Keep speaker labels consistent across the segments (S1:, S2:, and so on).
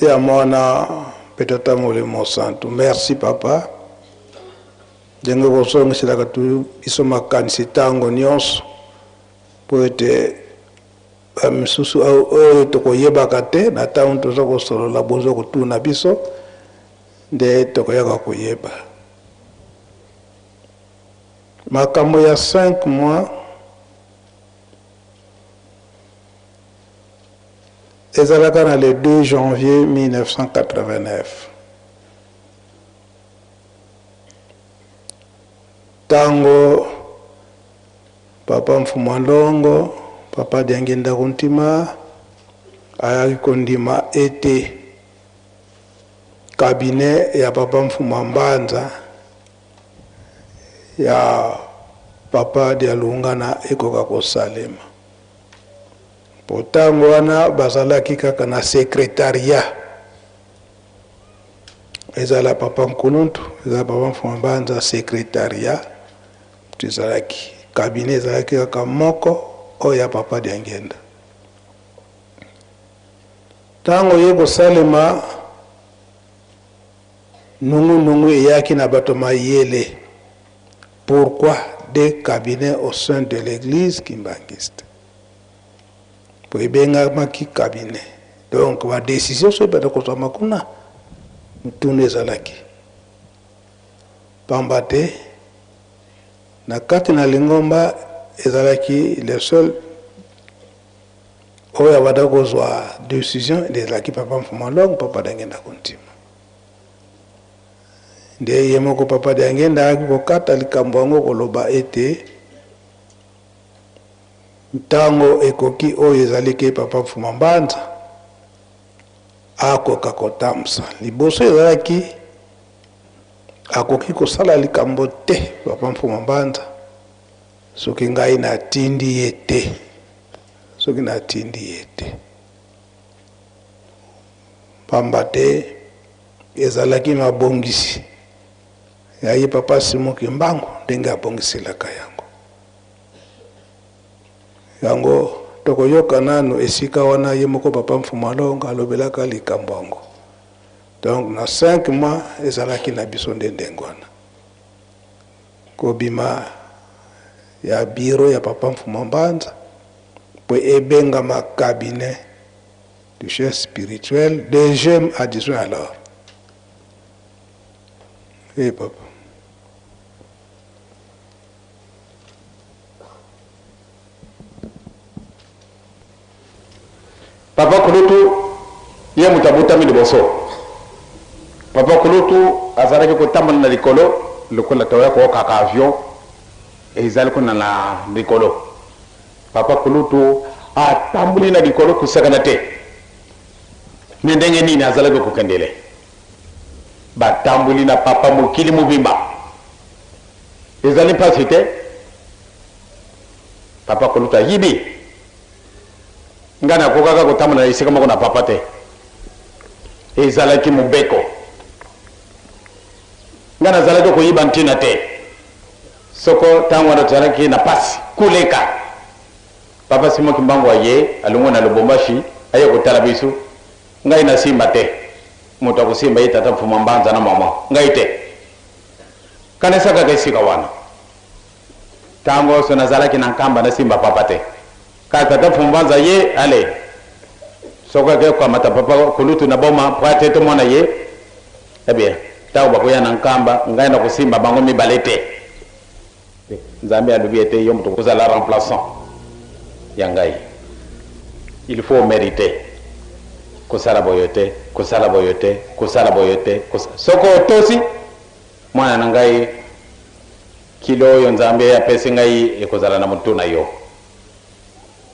S1: Ya Mwana mpe Tata Molimo Santu. Merci papa ndenge bozongiselaka biso makanisi ntango nyonso mpo ete bamisusu oyo tokoyebaka te na ntango toza kosolola bozo kotuna biso nde tokoyaka koyeba makambo ya 5 mois. Ezalaka na le 2 janvier 1989 tango Papa Mfumua Ndongo, Papa Diangienda Kuntima ayaki kondima ete cabinet ya Papa Mfumua Mbanza ya Papa Dialungana ekoka kosalema. Mpo tango wana bazalaki kaka na secretariat, ezala Papa Nkuluntu, ezala Papa Mfuma Mbanza, secretariat moto ezalaki, cabinet ezalaki kaka moko oyo ya Papa Diangienda. Tango ye kosalema, nungu nungu eyaki na bato mayele, pourquoi deux cabinets au sein de l'eglise kimbanguiste? Po ebengamaki cabinet, donc ba decisions soki ebanda kozwama kuna, motuna ezalaki pamba te na kati na lingomba ezalaki le seul oyo abanda kozwa decision ezalaki Papa Mfuma Longo, Papa Diangienda Kuntima. Nde ye moko Papa Diangienda ayaki kokata likambo yango koloba ete ntango ekoki oyo ezali ke Papa Mfuma Mbanza akoka kotambusa. Liboso ezalaki akoki kosala likambo te Papa Mfuma Mbanza soki ngai natindi ye te, soki natindi ye te. Pamba te ezalaki mabongisi ya ye Papa Simon Kimbangu ndenge abongiselaka yango. Yango tokoyoka nanu esika wana ye moko Papa Mfumu Alonga alobelaka likambo yango. Donc na 5 mois ezalaki na biso nde ndenge wana. Kobima ya bureau ya Papa Mfumu Mbanza mpo ebengama cabinet du chef spirituel deuxième adjoint alors. Eh papa.
S2: Papa kulutu ye moto abotami liboso. Papa kulutu azalaki kotambola na likolo lokola toya kookaka avion ezali kuna na likolo. Papa kulutu atamboli na likolo kosakana te. Me ndenge nini azalaki kokendele? Batamboli na papa mokili mobimba. Ezali mpasi te? Papa kulutu ayibi. Ngai nakokaka kotambola na esika moko na papa te. Ezalaki mobeko. Ngai nazalaki koyiba ntina te. Soko ntango wana tozalaki na pasi koleka. Papa Simon Kimbangu aye, alongwe na Lubumbashi, aye kotala biso. Ngai nasimba te. Moto akosimba ye tata Mfuma Mbanza na mama. Ngai te. Kanisa kaka esika wana. Tango oso nazalaki na Nkamba nasimba papa te. Kaka tata Mfumu Mbanza ye ale soko ake kokamata papa kulutu na boma po ate tomona ye. Eh bien, tango bakoya na Nkamba ngai nakosimba bango mibale te. Nzambe alobi ete yo moto okozala remplaçant ya ngai. Il faut meriter. Kosala boyo te, kosala boyo te, kosala boyo te. Soko otosi mwana na ngai, kilo oyo Nzambe apesi ngai ekozala na motu na yo.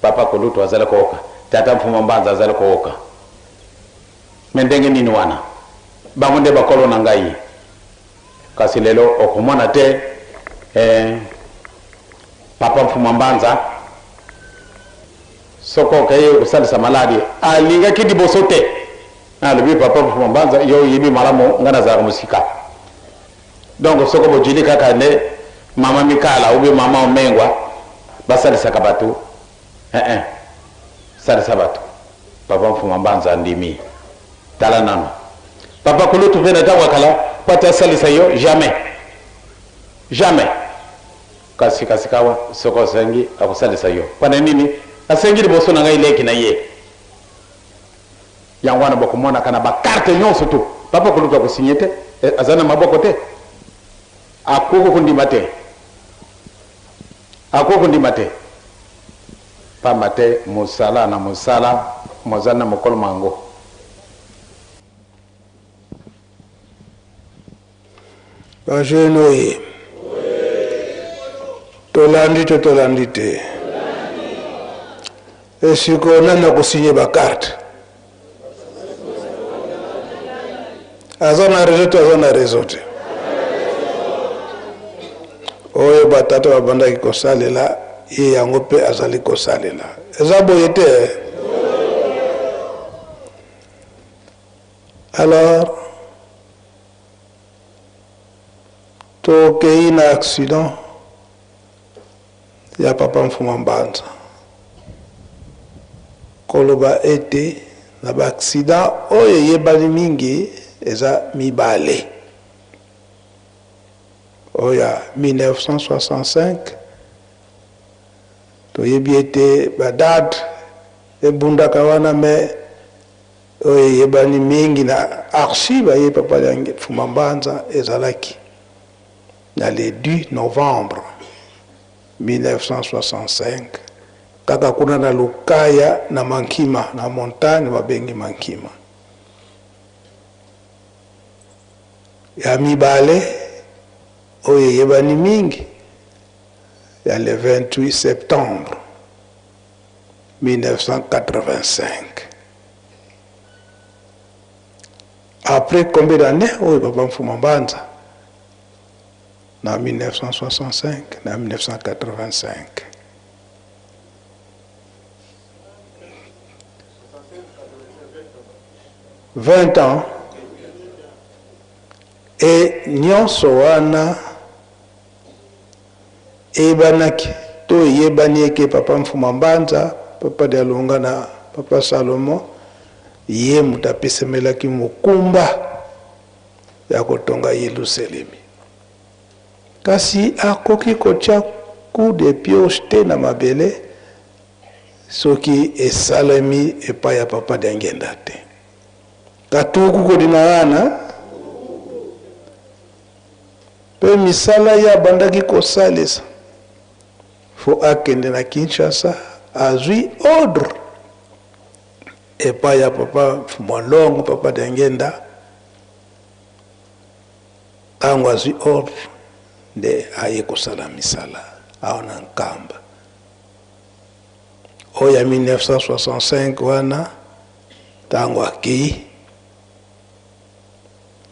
S2: Papa kulutu azali kooka, tata Mfuma Mbanza azali kooka. Me ndenge nini wana? Bango nde bakolo na ngai. Kasi lelo okomona te eh, papa Mfuma Mbanza soko okei kosalisa maladi alingaki liboso te. Alobi papa Mfuma Mbanza, yo oyebi malamu ngai nazalaka mosika. Donc soko bojili kaka nde mama Mikala ou bien mama Omengwa basalisaka bato eh eh, salisa bato. Papa Mfuma Mbanza andimi. Tala nanu papa kulutu mpe na ntango ya kala mpo ate asalisa yo jamais jamais kasi kasi kawa soki osengi akosalisa yo mpo na nini asengi liboso na ngai leki na ye yango wana bokomonaka na bakarte nyonso tu papa kulutu akosinye te eh, aza na maboko te akoki kondima te akoki kondima te pamba te mosala na mosala mozali na mokolo mwango.
S1: Ba jeune oye tolandi to tolandi te esiko nani akosigne bacarte aza na réseau te aza na réseau te oyo batata babandaki kosalela ye yango mpe azali kosalela eza boye te alors tokei na accident ya papa Mfuma Mbanza koloba ete na ba accident oyo eyebani mingi eza mibale oyo ya 1965 toyebi ete ba date ebundaka wana me oyo eyebani mingi na archive aye papa ya Mfuma Mbanza ezalaki na le 10 novembre 1965 kaka kuna na Lukaya na Mankima na montagne babengi Mankima. Ya mibale oyo eyebani mingi ya le 28 septembre 1985 après combien d'années oyo papa Mfuma Mbanza na 1965 na 1985 20 ans e nyonso wana eyebanaki to eyebani eke papa Mfuma Mbanza papa Dialunga na papa Salomon ye moto apesemelaki mokumba ya kotonga Yelusalemi. Kasi akoki kotya coup de pioche te na mabele soki esalemi epai ya papa Diangienda te. Katuku kodima wana mpe misala ye abandaki kosalisa fo akende na Kinshasa azwi ordre epai ya papa Mfumu papa Diangienda ntango azwi ordre nde aye kosala misala awa na Nkamba oyo ya 1965 wana ntango akei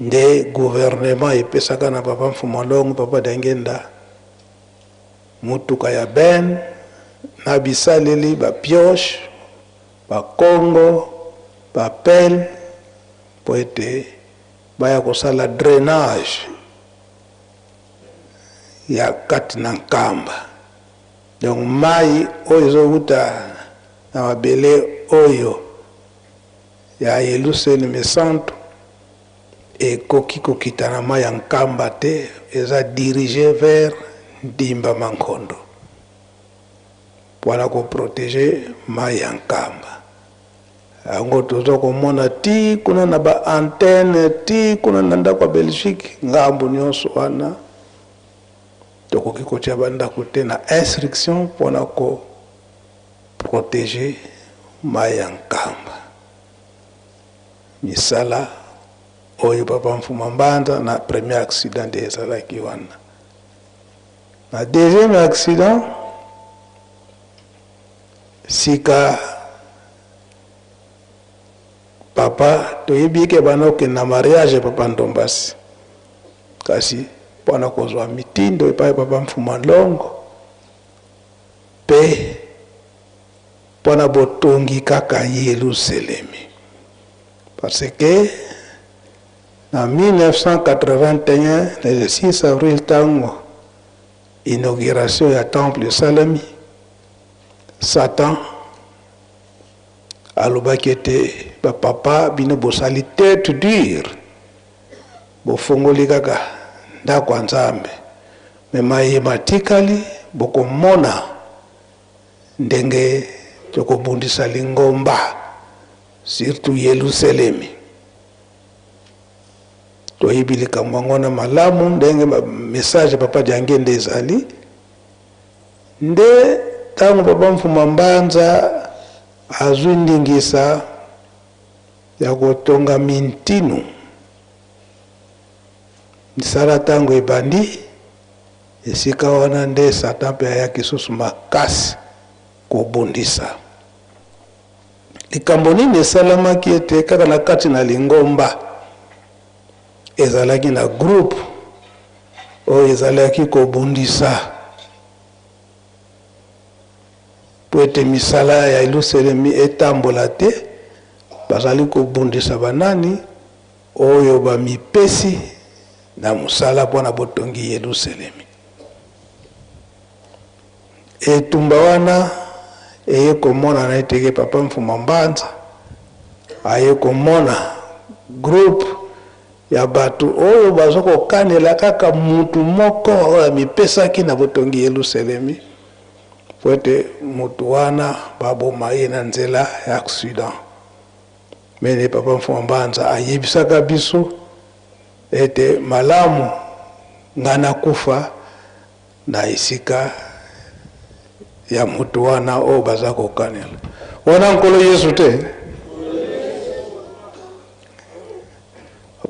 S1: nde gouvernement epesaka na papa Mfumu Longo papa Diangienda motuka ya ben na bisaleli bapioche bakongo bapele mpo ete baya kosala drainage ya kati na Nkamba donc mai oyo ezowuta na mabele oyo ya Yelusalemi santu ekoki kokita na mai ya Nkamba te eza dirige vers Ndimba Mankondo mpona koprotege mai ya Nkamba yango toza komona ti kuna na ba antenne ti kuna na ndako ya Belgique ngambo nyonso wana tokoki kotia bandako te na instruction mpona koprotege mai ya Nkamba misala oyo papa Mfuma Mbanza na premier accident nde ezalaki wana na deuxième accident sika papa toyebi eke bana okende na mariage papa Ndombasi kasi mpona kozwa mitindo epai papa Mfuma Longo mpe mpona botongi kaka Yelusalemi parce que na 1981 le 6 avril ntango inauguration ya temple esalemi Satan Alobaki ete bapapa bino bosali tete dure, bofongoli kaka ndako ya Nzambe, me maye matikali bokomona ndenge tokobundisa lingomba, surtout Yelusalemi. Toyebi likambo yango wana malamu ndenge message papa Diangenda ezali nde ntango papa Mfuma Mbanza azwi ndingisa ya kotonga mintinu, misala ntango ebandi esika wana nde Satan mpe ayaki susu makasi kobundisa. Likambo nini esalamaki ete kaka na kati na lingomba ezalaki na groupe oyo ezalaki kobundisa mpo ete misala ya Yelusalemi etambola te? Bazali kobundisa banani oyo bamipesi na mosala mpo na botongi Yelusalemi. Etumba wana eye komonana ete ke papa Mfuma Mbanza aye komona groupe ya bato oyo baza kokanela kaka mutu moko oyo amipesaki na botongi Yelusalemi, mpo ete mutu wana baboma ye na nzela ya accident. Mene papa Mfuma Mbanza ayebisaka biso ete malamu nga nakufa na esika ya moto wana oyo baza kokanela wana. Nkolo Yesu te,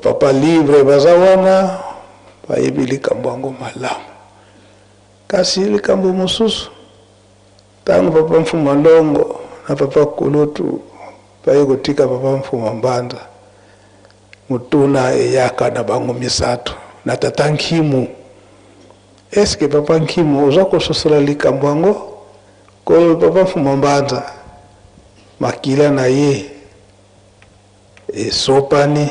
S1: papa libre baza wana bayebi likambo yango malamu. Kasi likambo mosusu, ntango papa Mfuma Ndongo na papa Kulutu baye kotika papa Mfuma Mbanza, motuna eyaka na bango misato na tata Nkimu: eske papa Nkimu oza kososola likambo yango? Ko papa Mfuma Mbanza makila na ye esopani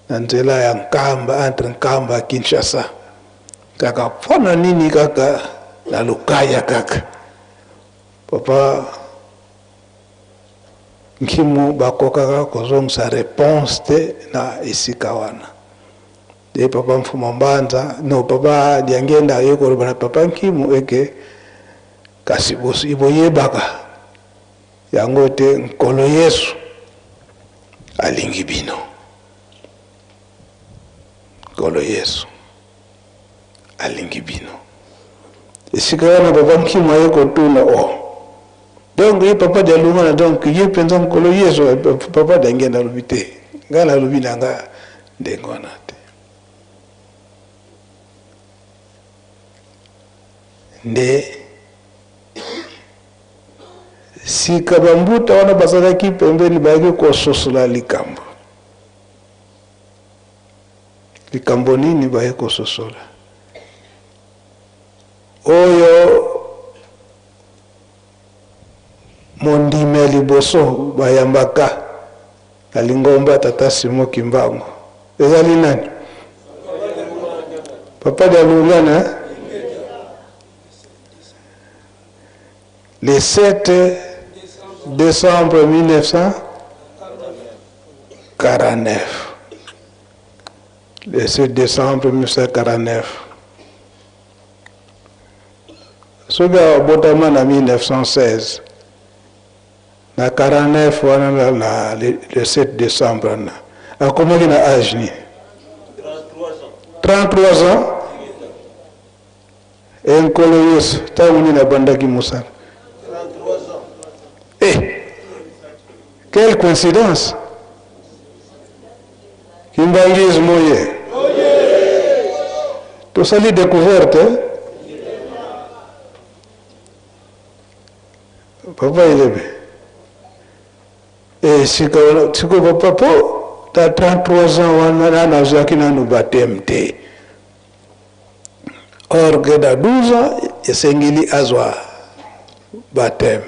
S1: na nzela ya Nkamba, entre Nkamba Kinshasa, kaka mpona nini kaka na Lukaya? Kaka papa Nkimu bakokaka kozongisa réponse te na esika wana. De papa Mfuma Mbanza, no, papa Diangenda aye koloba na papa Nkimu eke kasi boyebaka yango te, Nkolo Yesu alingi bino, Nkolo Yesu alingi bino. Esika wana papa Nkimu aye kotuna: o donc ye papa Dialungana, donc ye mpenza Nkolo Yesu? Papa Diangenda alobi te, ngai nalobi na nga ndenge wana te. Nde sika bambuta wana bazalaki pembeni, bayaki kososola likambo. Likambo nini baye kososola? Oyo mondimi ya liboso bayambaka na lingomba tata Simo Kimbangu ezali nani? Papa Dialungana, le 7 décembre 1949. Le 7 décembre 1949, soki abotama na 1916, na 49 wana na le 7 décembre wana akomaki na age nini? 33 ans. E Nkolo Yesu, ntango nini abandaki mosala? Eh, quelle coïncidence! Kimbanguisme oye, tosali découverte, eh? Papa Elebe esika wana sikoyo papa, mpo ta 33 ans wana nanu azwaki nanu baptême te, or que na 12 ans esengeli azwa baptême.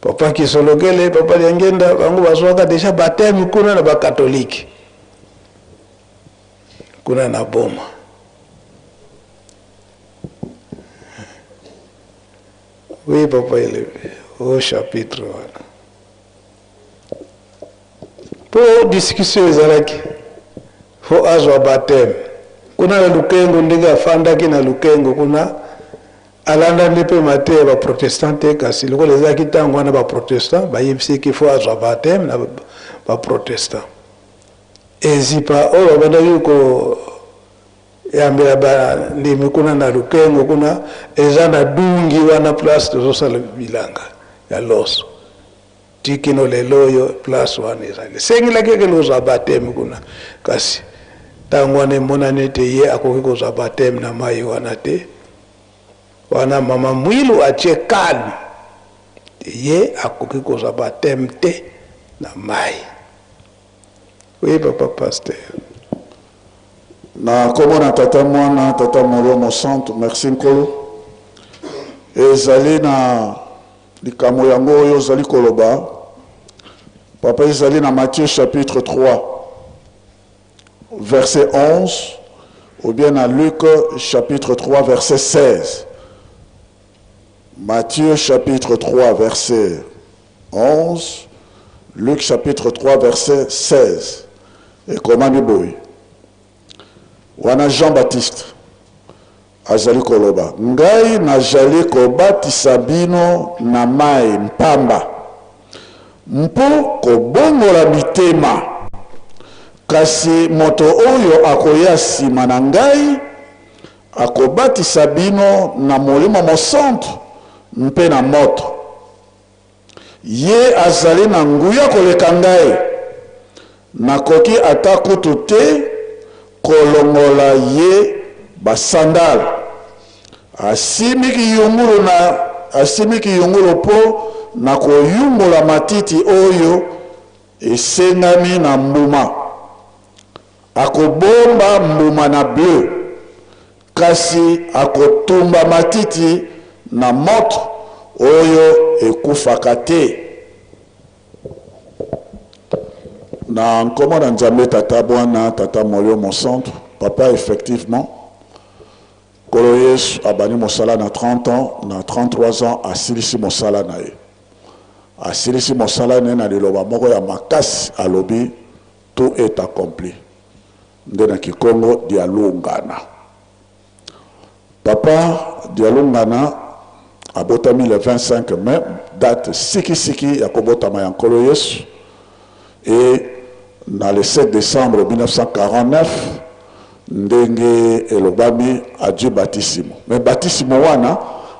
S1: Papa Kisolokele, papa Liangenda, bango bazwaka déjà baptême kuna na bakatolike kuna na Boma. Oui, papa Elebe, au chapitre wana. Po discussion ezalaki faut azwa bapteme kuna na Lukengo ndenge afandaki na Lukengo kuna alanda nde pe mateya ya ba protestant te kasi lokola ezalaki tango wana ba protestant bayebisi ye ke faut azwa bapteme na ba protestant ezipa oyo babandaki ko yambela ba ndimi kuna na Lukengo kuna eza na Dungi wana place tozosala bilanga ya loso Ti kino lelo oyo place wana ezali. Esengelaki akende kozwa bateme kuna, kasi ntango wana emonani ete ye akoki kozwa bateme na mai wana te. Wana mama Mwilu atie calme, ye akoki kozwa bateme te na mai. Oui papa pasteur.
S3: Na kombo na Tata Mwana Tata Molimo Mosantu merci Nkolo ezali na Likambo yango oyo ozali koloba, papa, ezali na Matthieu chapitre 3 verset 11 ou bien na Luc chapitre 3 verset 16. Matthieu chapitre 3 verset 11, Luc chapitre 3 verset 16. Ekomami boye. Wana Jean Baptiste azali koloba, Ngai nazali kobatisa bino na mai mpamba, mpo kobongola mitema, kasi moto oyo akoya nsima na ngai akobatisa bino na Molimo Mosantu mpe na moto. Ye azali na nguya koleka ngai, nakoki ata kutu te kolongola ye basandale. Asimbi kiyungulu na asimbi kiyungulu mpo na koyungola matiti oyo esengami na mbuma. Akobomba mbuma na ble, kasi akotumba matiti na moto oyo ekufaka te. Na nkombo na Nzambe Tata, Mwana, Tata Molimo Mosantu, Papa, effectivement, Nkolo Yesu abandi mosala na 30 ans, na 33 ans asilisi mosala na ye. Asilisi mosala na ye na liloba moko ya makasi, alobi, Tout est accompli nde na kikongo dialungana. Papa dialungana abotami le 25 mai, date siki siki ya kobotama ya Nkolo Yesu, et na le 7 decembre 1949 ndenge elobami azwi batisimo. Mais batisimo wana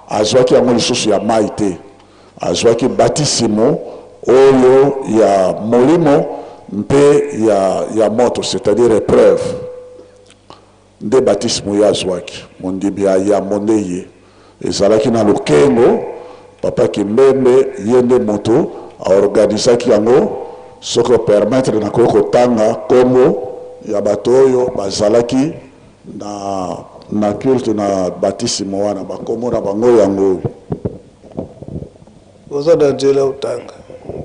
S3: azwaki yango lisusu ya mayi te. Azwaki batisimo oyo ya Molimo mpe ya, ya moto, c'est-à-dire epreuve. Nde batisimo ye azwaki. Mondimi ya yambo nde ye. Ezalaki na Lukengo, Papa Kimbembe, ye nde moto a organisaki yango. Soki o permettre, nakoki kotanga kombo ya bato oyo bazalaki na, na culte na batisimo wana. Ba kombo na bango yango oyo.
S1: Oza na nzela otanga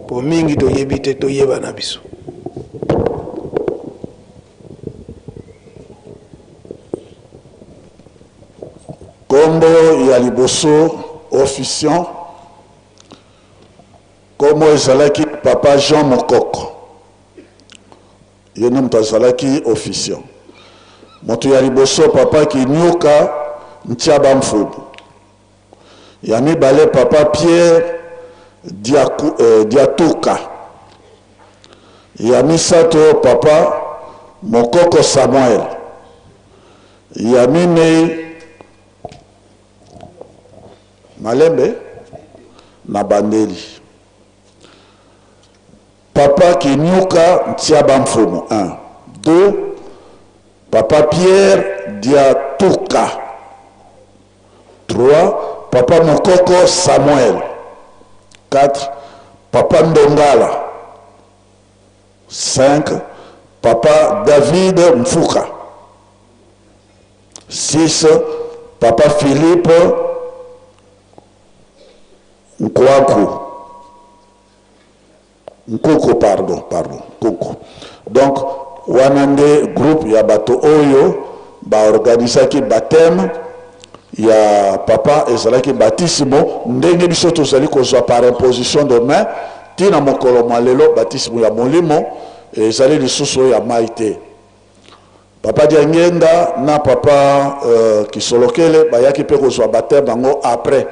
S1: po mingi toyebi te toyeba na biso.
S3: Kombo ya liboso officiant kombo ezalaki papa Jean Mokoko ye nde moto azalaki officiant. Moto ya liboso papa Kinyuka Ntiaba Mfubu. Ya mibale papa Pierre Diaku, eh, Diatuka. Ya misato papa Mokoko Samuel. Ya minei Malembe na bandeli. Papa Kinyuka Ntiaba Mfumu 1 2 Papa Pierre Diatuka 3 Papa Mokoko Samuel 4 Papa Ndongala 5 Papa David Mfuka 6 Papa Philippe Nkwaku Nkuku pardon pardon Nkuku donc wana nde groupe ya bato oyo ba organisaki bapteme ya papa ezalaki batisimo ndenge biso tozali kozwa par imposition de main ti na mokolo mwa lelo batisimo ya molimo. Ezali lisusu oyo ya mai te. Papa Diangienda na papa Kisolokele bayaki mpe kozwa baptême yango après.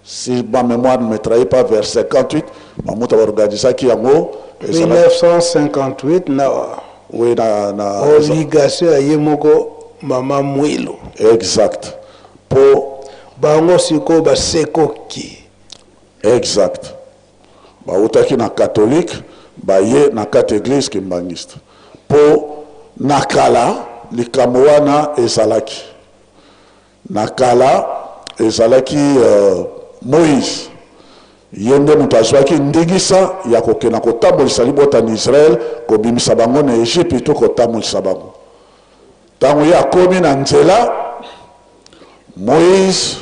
S3: Si ma mémoire ne me trahit pas, vers 58, Mamuta baorganisaki yango.
S1: 1958 na
S3: Oui, na
S1: obligation ya ye moko mama Mwilu.
S3: Exact. Po
S1: bango sikoyo basekoki.
S3: Exact. Bautaki na catholique, baye na kati église kimbangiste. Po na kala likambo wana ezalaki. Na kala ezalaki Moïse ye nde moto azwaki ndingisa ya kokenda kotambolisa libota na Israël, kobimisa bango na Egypte, kotambolisa bango. Tango ye akomi na nzela, Moïse,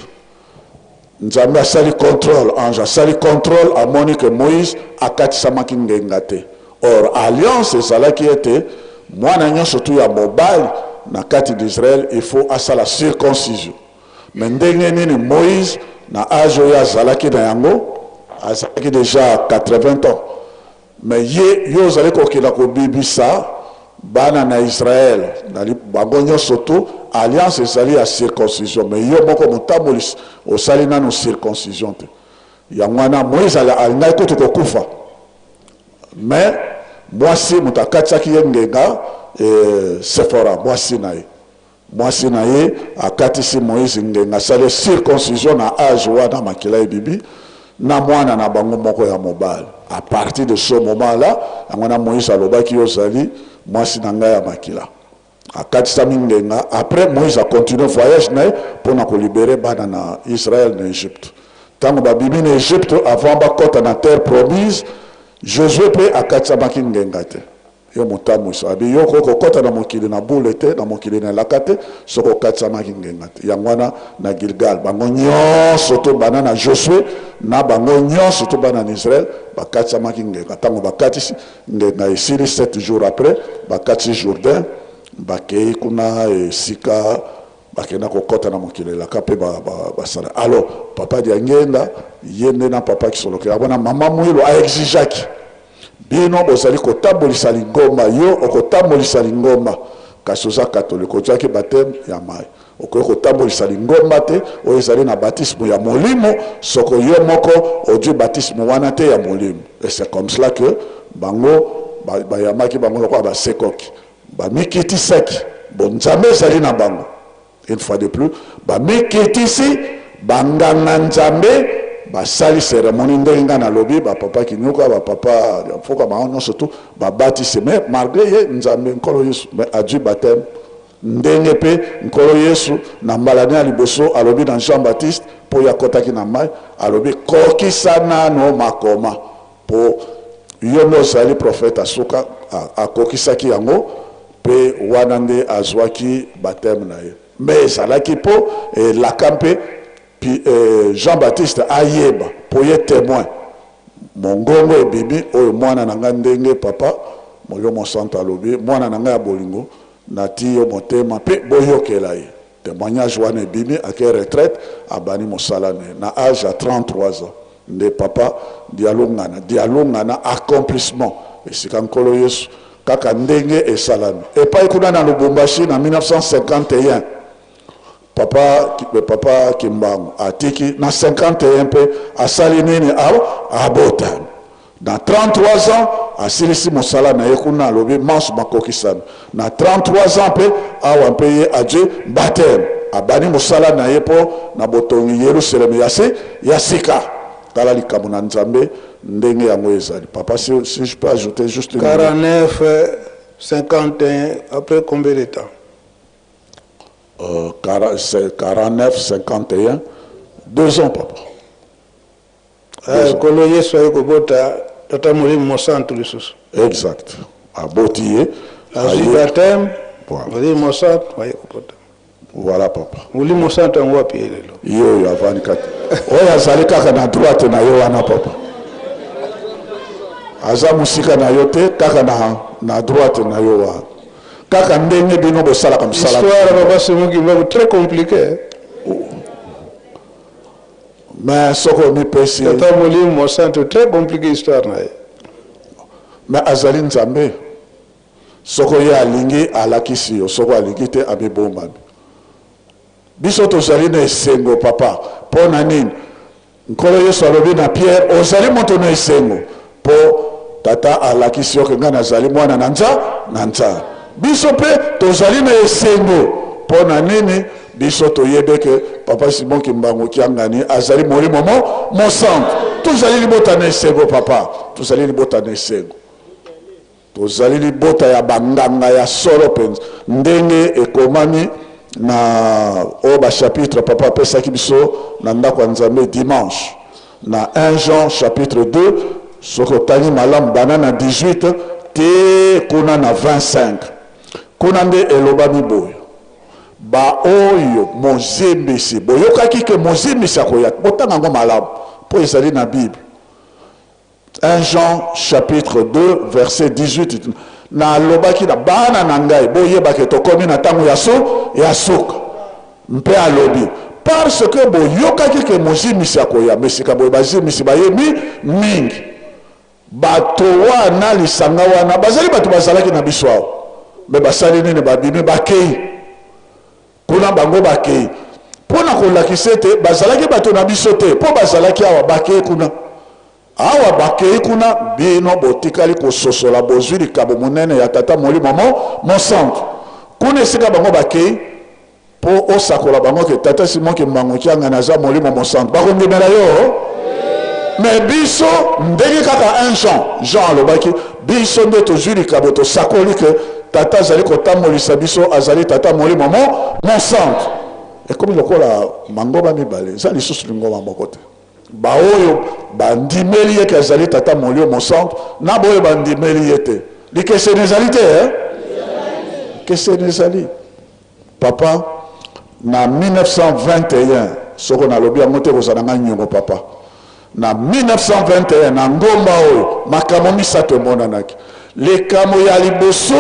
S3: Nzambe asali contrôle, ange asali contrôle, amoni que Moïse akatisamaki ngenga te. Or alliance ezalaki ete mwana nyonso tu ya mobali na kati d'Israël il faut asala circoncision. Mais ndenge nini Moïse na âge oyo azalaki na yango, azalaki déjà 80 ans. Mais ye yo ozali kokenda kobibisa bana na Israël na bango nyonso tu, alliance ezali ya circoncision, mais yo moko motambolisi osali nanu circoncision te. Yango wana Moïse alingaki kutu kokufa. Mais mwasi moto akatisaki ye ngenga, Sephora mwasi na ye. Mwasi na ye akatisi Moïse ngenga, asali circoncision na âge wana makila ebibi na mwana na bango moko ya mobali. À partir de ce moment-là, yango na Moïse alobaki yo ozali mwasi na ngai ya makila. Akatisami ngenga, après Moïse a continué voyage na ye mpona kolibere bana na Israël na Égypte. Tango babimi na Égypte, avant bakota na terre promise, Josué pe akatisamaki ngenga te. Yo motamwisi, abi yo okoki kokota na mokili na bule te, na mokili na elaka te, soki okatisamaki ngenga te. Yango wana na Gilgal, bango nyonso to bana na Josué, na bango nyonso to bana na Israël, bakatisamaki ngenga. Tango bakatisi ngenga esili 7 jours après, bakatisi Jourdain, bakei kuna esika bakenda kokota na mokili elaka pe basala. Alors papa Diangienda ye nde na papa Kisolokele, yango na mama Mwilu a exigeaki bino bozali kotambolisa lingomba, yo okotambolisa lingomba kasi oza catholique, ozwaki baptême ya mai, okoki kotambolisa lingomba te oyo ezali na baptisme ya molimo soko yo moko ozwi baptisme wana te ya molimo. Et c'est comme cela que bango bayamaki bango lokola basekoki, bamikitisaki, bon Nzambe ezali na bango. Une fois de plus, bamikitisi banganga Nzambe basali cérémonie ndenge nga nalobi, ba papa Kinyuka, ba papa Mfoka, bango nyonso tu babatisi, mais malgré ye Nzambe Nkolo Yesu, mais azwi baptême ndenge pe Nkolo Yesu na mbala ya liboso alobi na Jean Baptiste po ye akotaki na mai, alobi kokisa nano makoma po yo nde ozali prophète asuka, akokisaki yango pe wana nde azwaki baptême na ye. Mais ezalaki po elaka mpe pi Jean Baptiste ayeba po ye témoin mongongo ebimi oyo mwana na nga ndenge papa Molimo Mosantu alobi mwana na nga ya bolingo nati yo motema pe boyokela ye. Témoignage wana ebimi ake retraite abani mosala na ye na âge ya 33 ans nde papa Dialungana, Dialungana accomplissement esika Nkolo Yesu kaka ndenge esalami epai kuna na Lubumbashi na 1951. Papa Kimbangu atiki na 51 mpe asali nini? Abotami na 33 ans asilisi mosala na ye kuna, alobi manso makokisami na 33 ans mpe awa mpe ye azwi baptême abani mosala na ye mpo na botongi Yerusalem ya sika. Tala likambo na Nzambe ndenge yango ezali. Papa, si je peux ajouter juste une
S1: 49, 51, après combien de temps?
S3: 49, 51, 2 ans, papa.
S1: Kolo Yesu aye kobota tata Molimo Mosantu lisusu.
S3: Exact. Aboti ye.
S1: Azwi baptême, Molimo Mosantu aye kobota.
S3: Voilà, papa.
S1: Molimo Mosantu yango wapi ye lelo?
S3: Ye oyo avandi kati. Oyo azali kaka na droite na yo wana, papa. Aza mosika na yo te, kaka na droite na yo wana. Kaka ndenge bino bosalaka mosala.
S1: Histoire, papa Simon Kimbangu, très compliqué.
S3: Mais soko mipesi.
S1: Tata Molimo Mosantu, très compliqué histoire na ye.
S3: Mais azali Nzambe. Soko ye alingi, alakisi yo, soko alingi te, amibombami. Biso tozali na esengo, papa. Mpo na nini? Nkolo Yesu alobi na Pierre, ozali moto na esengo, mpo Tata alakisi yo ke ngai nazali mwana na nza na Nzambe. Biso mpe tozali na esengo mpo na nini? Biso toyebi ke Papa Simon Kimbangu Kiangani azali Molimo mo Mosantu. Tozali libota na esengo, papa. Tozali libota na esengo. Tozali libota ya banganga ya solo mpenza, ndenge ekomami na oyo ba chapitre papa apesaki biso na ndako ya Nzambe dimanche, na 1 Jean chapitre 2, soki otangi malamu banda na 18 tee kuna na 25, kuna nde elobami boye, Baoyo mozimbisi, boyokaki ke mozimbisi akoya, botanga yango malamu mpo ezali na Bible. 1 Jean chapitre 2 verset 18 nalobaki na bana na ngai boyeba ke tokomi na ntango ya so ya suka mpe alobi parce que boyokaki ke mozimisi akoya me sika boye bazimisi bayemi mingi bato wana lisanga wana bazali bato bazalaki na biso awa me basali nini babimi bakei kuna bango bakei mpo na kolakisa ete bazalaki bato na biso te mpo bazalaki awa bakei kuna awa bakei kuna bino botikali kososola bozwi likabo monene ya tata molimo mo mosantu kuna esika bango bakei mpo osakola bango ke tata simon kimbangu kiangani aza molimo mosantu bakondimela yo me biso ndenge kaka 1 Jean Jean alobaki biso nde tozwi likabo tosakoli ke tata azali kotambolisa biso azali tata molimo mo mosantu ekomi lokola mangomba mibale eza lisusu lingomba moko te baoyo bandimeli ye ke azali tata molimo mosantu na baoyo bandimeli ye te likeseni ezali te eh? likeseni ezali Papa, na 1921, soko nalobi yango te ekozala ngai nyongo papa. Na 1921, na ngomba oyo, makambo misato emonanaki. Likambo ya liboso,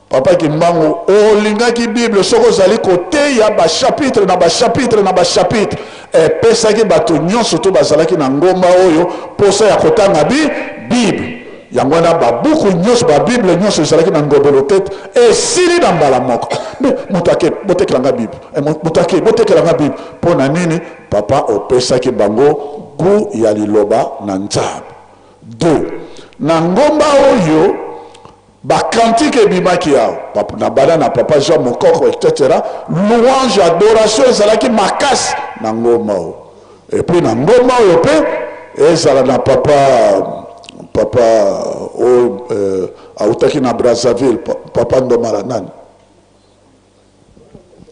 S3: Papa Kimbangu, olingaki Bible soki ozali koteya ba chapitre na ba chapitre na ba chapitre, epesaki bato nyonso to bazalaki na ngomba oyo posa ya kotanga bi Bible. Yango wana babuku nyonso, babible nyonso ezalaki na ngobelo tete esili na mbala moko. Me moto ake botekela nga bible, eh, moto ake botekela nga bible. Mpo na nini? Papa opesaki bango gout ya liloba na Nzambe. Deux, na ngomba oyo bakantike ebimaki awa na bana na papa Jean Mokoko etc. Louange, adoration ezalaki makasi na ngomba oyo. Et puis na ngomba oyo mpe ezala na papa papa oyo euh, autaki na Brazzaville, papa Ndomala nani?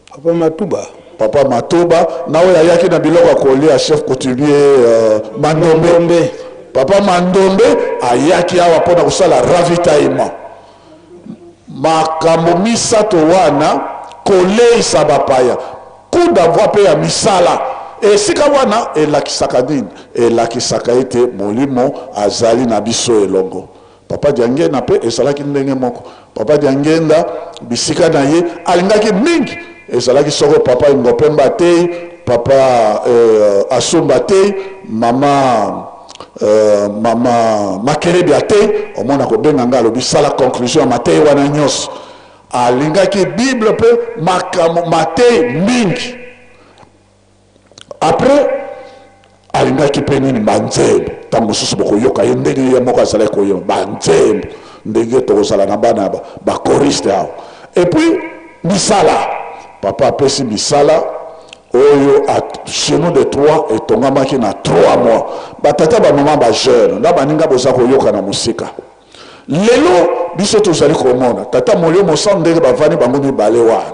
S1: Papa Matuba.
S3: Papa Matuba na oyo ayaki na biloko ya kolia chef coutumier euh, Mandombe. Mandombe. Papa Mandombe ayaki awa mpo na kosala ravitaillement. Makambo misato wana koleisa bapaya coup d'envoi mpe ya misala esika wana elakisaka nini? Elakisaka ete Molimo azali na biso elongo. Papa Diangenda mpe ezalaki ndenge moko. Papa Diangenda bisika na ye alingaki mingi ezalaki soko papa Ingopemba ateyi, papa euh, Asumba ateyi, mama euh, mama Makerebi ateyi, omona kobenga nga alobi sala conclusion ya mateyi wana nyonso. Alingaki Bible mpe makambo mateyi mingi. Après alingaki mpe nini banzembo ntango mosusu bokoyoka ye ndenge ye moko azalaki koyemba banzembo ndenge tokozala na bana bakoriste awa epuis misala papa apesi misala oyo chez nous de trois etongamaki na trois mois batata bamama bajeune na baninga boza koyoka na mosika lelo biso tozali komona tata molio mosantu ndenge bavandi bango mibale wana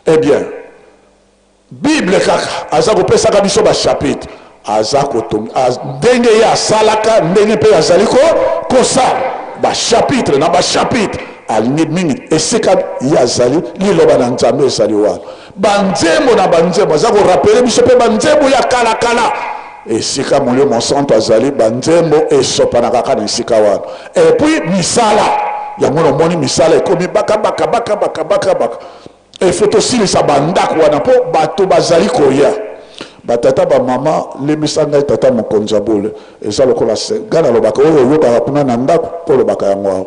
S3: eh bien Bible kaka aza kopesaka biso ba chapitre aza kotonga ndenge ye asalaka ndenge mpe azali ko kosala ba chapitre na ba chapitre alingi mingi esika ye azali liloba na Nzambe ezali wana banzembo na banzembo aza korapele biso mpe banzembo ya kalakala esika molimo mosantu azali banzembo esopanaka kaka na esika wana epuis misala yango nomoni misala ekomi baka baka baka baka baka baka Il faut tosilisa bandako wana mpo bato bazali koya. Batata bamama, limbisa ngai tata mokonzi ya bule, eza lokola se ngai nalobaka oyo oyokaka kuna na ndako mpo olobaka yango awa.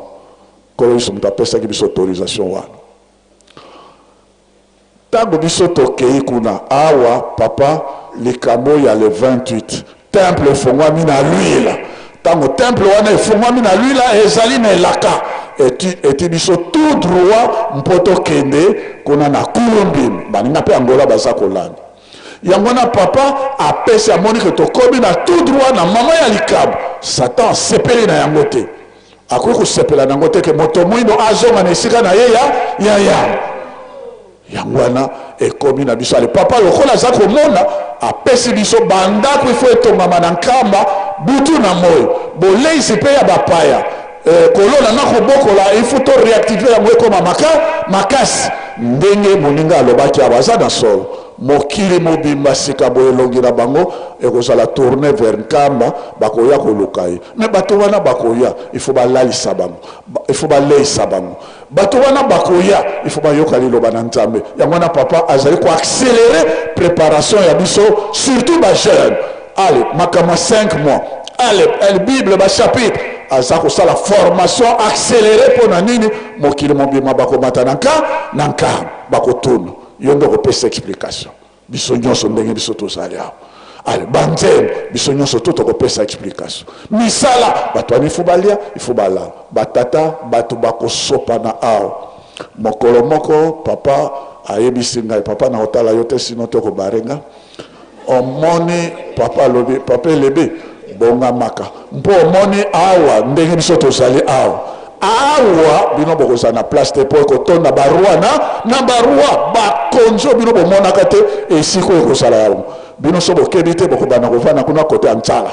S3: Nkolo Yesu moto apesaki biso autorisation wana. Ntango biso tokei kuna awa papa, likambo ya le 28 temple efongwami na Luila. Ntango temple wana efongwami na Luila, ezali na elaka eti, eti biso tout droit mpo tokende kuna na Kulumbim. Baninga mpe Angola baza kolanda yango wana. Papa apesi, amoni ke tokomi na tout droit na mama ya likambo. Satan asepeli na yango te, akoki kosepela na yango te ke moto mwindo azonga na esika na ye ya ya yango. Yango wana ekomi na biso. Ale papa lokola aza komona, apesi biso bandako ifo etongama na Nkamba butu na moi, boleisi mpe ya bapaya, kolona na kobokola, ifo to réactiver yango ekoma makasi. Ndenge moninga alobaki awa, aza na solo. Mokili mobimba sika boye elongi na bango ekozala tourne vers Nkamba, bakoya koluka ye. Me bato wana bakoya, ifo balalisa bango, ifo baleisa bango. Bato wana bakoya, ifo bayoka liloba na Nzambe. Yango wana papa azali koaccélérer préparation ya biso, surtout bajeune. Ale makambo ya 5 mois, ale el Bible, bachapitre, aza kosala formation accéléré. Mpo na nini? Mokili mobima bakomata na nka na Nkamba, bakotuna yo nde okopesa explication. Biso nyonso ndenge biso tozali awa, ale banzembo, biso nyonso to tokopesa explication. Misala, bato wana ifo balia, ifo balala. Batata, bato bakosopana awa. Mokolo moko papa ayebisi ngai: "Papa, na kotala yo te, sino te okobarenga." Omoni, papa alobi: "Papa elebe, bongamaka, mpo omoni awa ndenge biso tozali awa, awa bino bokozala na place te, mpo ekotonda baroi na baroi, bakonzi oyo bino bomonaka te. Esika oyo ekozala yango, bino so bokebi te, bokobanda kovanda kuna kote ya nzala,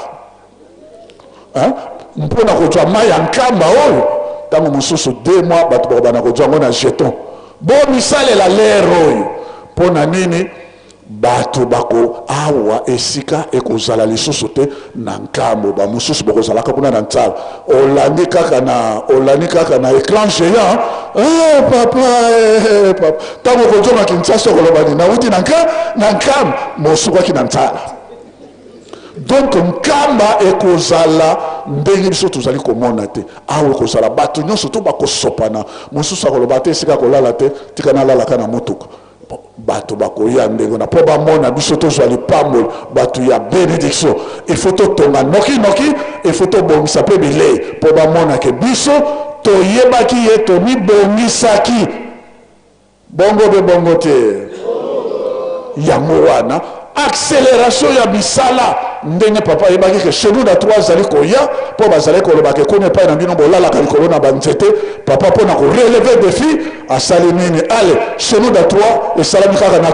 S3: mpo na kozwa mai ya Nkamba oyo. Ntango mosusu 2 mois bato bakobanda kozwa yango na jeton. Bomisalela lere oyo. Mpo na nini? Bato bako awa, esika ekozala lisusu te na Nkambo. Bamosusu bokozalaka kuna na ntsala. Olandi kaka na écran géant: "Eh, papa, eh, papa." Ntango okozonga Kinshasa, okoloba nini? Nauti na Nkamba, mosukaki na ntsala. Donc Nkamba ekozala ndenge biso tozali komona te. Awa ekozala bato nyonso to bakosopana. Mosusu akoloba te esika kolala te, tika nalalaka na motuka. Bato bakoya ndenge na mpo bamona biso tozwa lipamboli. Bato ya bénédiction, il faut totonga noki noki, il faut tobongisa mpe bilei mpo bamona ke biso toyebaki ye, tomibongisaki. Bongo mpe bongo te. Yango wana accélération ya misala, ndenge papa ayebaki ke Shenouda 3 azali koya, mpo bazali koloba ke kuna epai na bino bolalaka likolo na banzete. Papa, mpo na korelever défi, asali nini? Ale Shenouda 3 esalami kaka na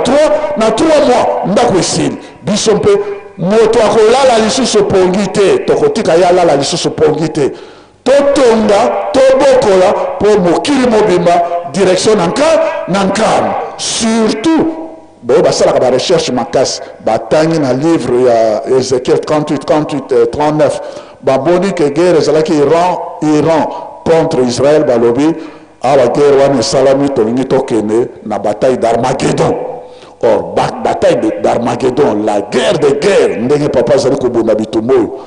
S3: 3 mois, ndako esili. Biso mpe moto akolala lisusu pongi te, tokotika ye alala lisusu pongi te. Totonga, tobokola, mpo mokili mobimba direction na nka na Nkamba. Surtout boyo basalaka barecherche makasi, batangi na livre ya Ézéchiel 38, 38, 39, baboni ke guerre ezalaki Iran contre Israël. Balobi awa guerre wana esalami, tolingi tokende na bataille d'Armageddon. Or bataille d'Armageddon, la guerre de guerre, ndenge papa azali kobunda bitumba oyo,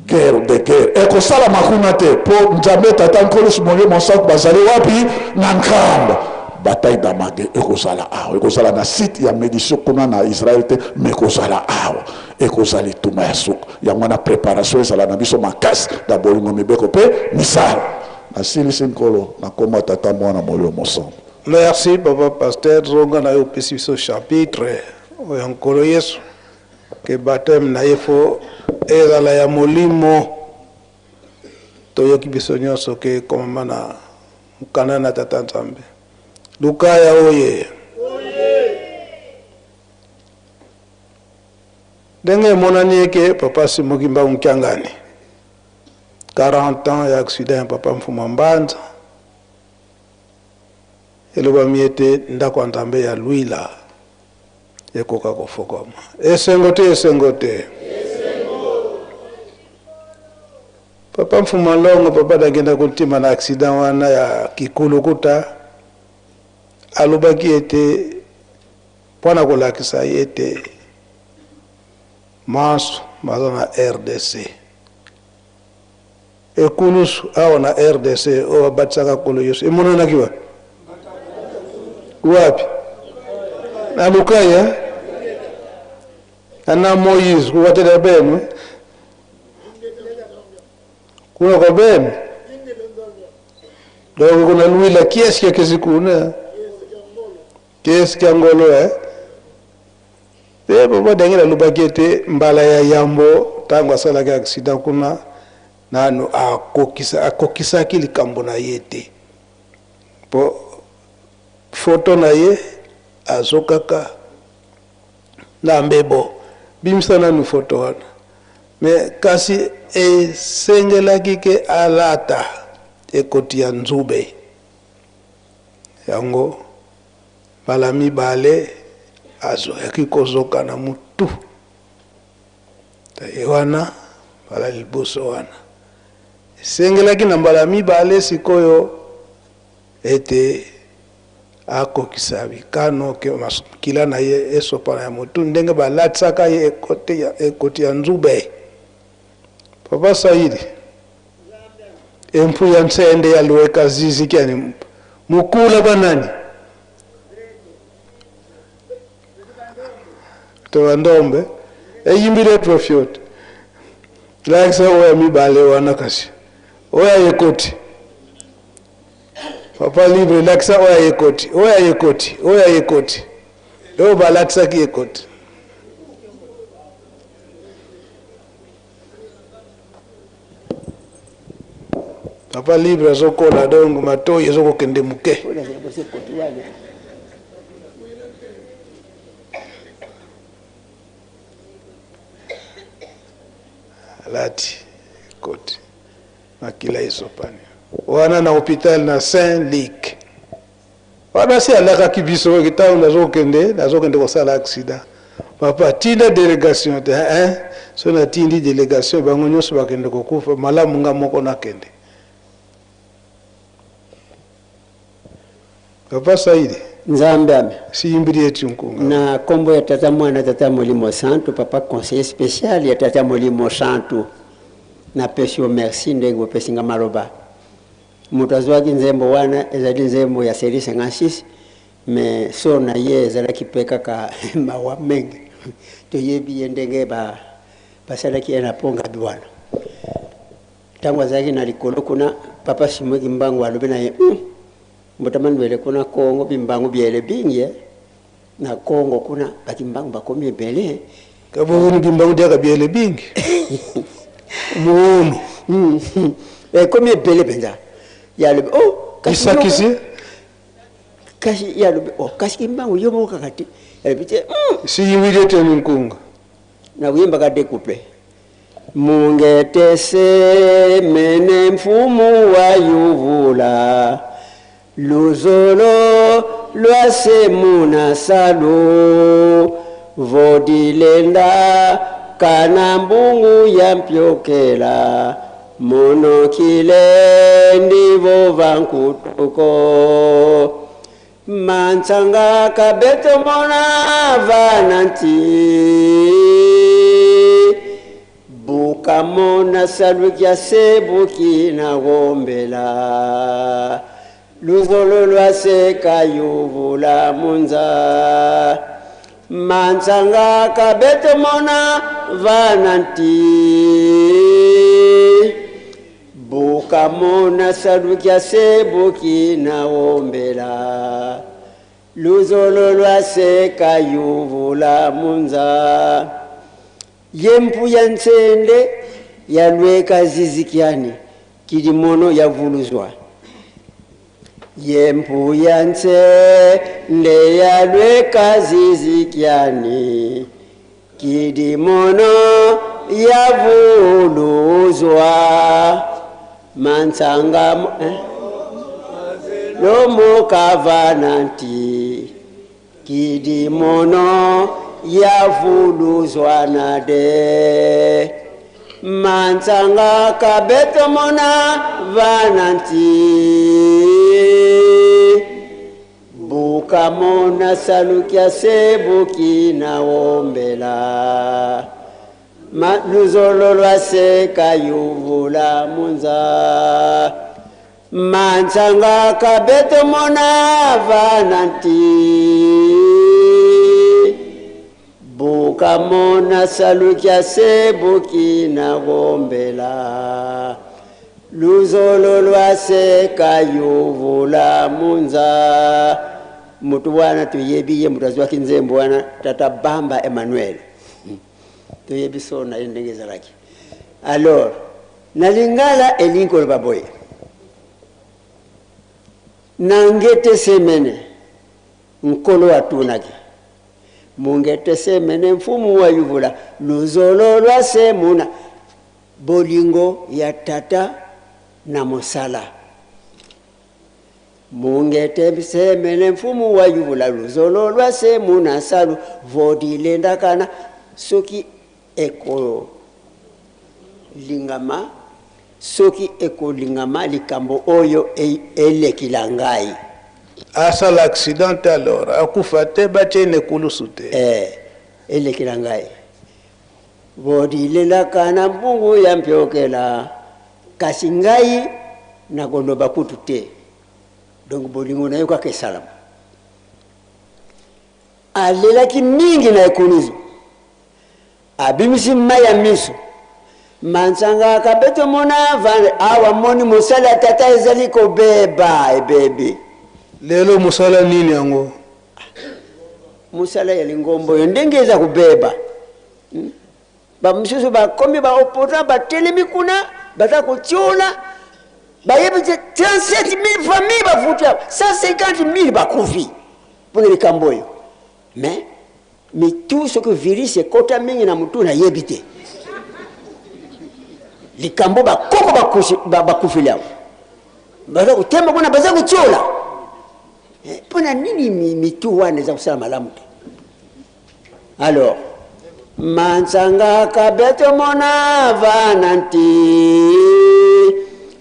S3: guerre de guerre ekosalama kuna te, mpo Nzambe Tata, Nkolo Molimo Mosantu bazali wapi? Na Nkamba. Bataille d'Armageddon ekozala awa, ekozala na site ya médition kuna na Israel te, mais ekozala awa, ekozala etumba ya suka. Yango wana préparation ezala na biso makasi na bolingo, mibeko mpe misala. Nasilisi. Nkolo nakoma Tata, Mwana, Molimo Mosantu.
S1: Merci, papa pasteur. Zonga na yo, opesi biso chapitre oyo Nkolo Yesu ke baptême na ye fo ezala ya molimo. Toyoki biso nyonso ke ekomama na mokanda na Tata Nzambe. Lukaya oye ndenge emonani eke papa Simon Kimbangu Kiangani, 40 ans ya accident ya papa Mfuma Mbanza, elobami ete ndako ya Nzambe ya Lwila ekoka kofokama. Esengo te, esengo te. Papa Mfuma Longo, papa nakenda kotima na accident wana ya Kikulukuta, alobaki ete mpona kolakisa ye ete manso baza na RDC. Ekulusu awa na rdc oyo babatisaka Nkolo Yesu emonanaki wapi? Wapi? Na Lukaya? Na Moïse kubatela benu kuna kwa benu donc kuna luila kiesi kya kesi kuna kiesi kya ngolo eh? Pe papa Daniel alobaki ete mbala ya yambo ntango asalaki accident kuna nanu akokisa akokisaki likambo na ye te po foto na ye azokaka na mbebo bimisa nanu foto wana me kasi esengelaki ke alata ekoti ya nzube yango Mbala mibale azwaki kozoka na mutu. Ye wana mbala liboso wana esengelaki na mbala mibale sikoyo ete akokisa bikano ke makila na ye esopana ya motu ndenge balatisaka ye ekoti ya, ekoti ya nzube. Papa Saidi empu ya nsende ya lueka zizi kiani mukula banani toba ndombe eyimbile trofiote lakisa oyo ya mibale wana kasi oyo ya ekoti papa libre lakisa oyo ya ekoti oyo ya ekoti oyo ya ekoti oyo balatisaki ekoti Papa libre azokola donc matoyi ezokokende moke. Alati koti makila esopani wana na hopital na Saint Luc. Wana si alakaki biso ntango nazokende nazokende kosala accident. Papa tinda delegation te hein so natindi delegation bango nyonso bakende kokufa malamu nga moko nakende. Papa Saidi.
S4: Nzambe ame.
S1: Siyimbili eti nkunga.
S4: Na kombo ya Tata Mwana Tata Molimo Santu papa conseiller special ya Tata Molimo Santu napesi yo merci ndenge opesi nga maloba. Moto azuaki nzembo wana ezali nzembo ya serie 56 mais sort na ye ezalaki pe kaka mawa mingi. Toyebi ye ndenge ba basalaki ye na pont Gaby wana. Tango azalaki na likolo kuna, papa Simon Kimbangu alobi na ye hum mbotama ndwele kuna Congo bimbangu biele bingi eh. Na Congo kuna ba Kimbangu bakomi ebele eh.
S1: Kabuvunu kimbangu diaka biele bingi muunu.
S4: Ekomi ebele penza. Ye alobi oh kasi
S1: Isakisi.
S4: Kasi ye alobi oh kasi kimbangu yo moko kaka te. Alobi te hum.
S1: Siyiwili ete nkunga.
S4: Nakoyembaka deux couplets. Mungetese mene mfumu wa yuvula luzolo lwa semuna salu vodilenda kana mbungu ya mpyokela monokile ndivo vankutuko Mantsanga kabeto mona vana nti buka mona salukia sebuki na gombela luzolo lwa seka yuvula munza Mantsanga kabeto mona vana nti Bukamona salukia sebuki na ombela luzolo lwa seka yuvula munza ye mpuya nsende ya lweka zizikiani kilimono ya vuluzwa ye mpuya nsende ya lweka zizikiani Kidimono yavuluzwa mantsanga eh? lomukavananti kidimono yavuluzwa na de mantsanga kabetomona vananti Bukamona salukia sebuki na ombela. Ma luzolo lwa seka yuvula munza. Mansanga kabeto mona vananti. Buka mona salukia se bukina gombela. Luzolo lwa seka yuvula munza. Mutu wana tuyebi ye mutu azwaki nzembo wana tata Bamba Emmanuel. Toyebi so na ye ndenge ezalaki. Alors, na lingala elingi koloba boye. Na ngete semene, nkolo atunaki. Mungete semene mfumu wa yuvula, luzolo lwa semuna. Bolingo ya tata na mosala. Mungete semene mfumu wa yuvula, luzolo lwa semuna salu, vodilendakana. Soki ekolingama, soki ekolingama likambo oyo elekila ngai.
S1: Asala accident alors, akufa te, batie na ekulusu te.
S4: Elekila ngai. Bodilelaka na mbungu ya mpiokela, kasi ngai nakoloba kutu te. Donc bolingo na yo kaka esalama. Alelaki mingi na ekulusu. Abimisi mai ya miso. Mansanga kabeto mona vande awa moni mosala ya tata ezali kobeba ebebi.
S1: Lelo mosala nini yango?
S4: Mosala ya lingombo oyo ndenge eza kobeba. Ba misusu bakomi ba opposant batelemi kuna baza kotiola bayebi te 37 000 famille bafuti awa 150 000 bakufi mpona likambo oyo. Mais mitu soki virus ekota mingi na mutu nayebi te likambo bakoko bakufeli awa baza kotemba kuna baza kotiola mpona nini mitu wana eza kosala malamu te. Alors mansanga kabeto mona vananti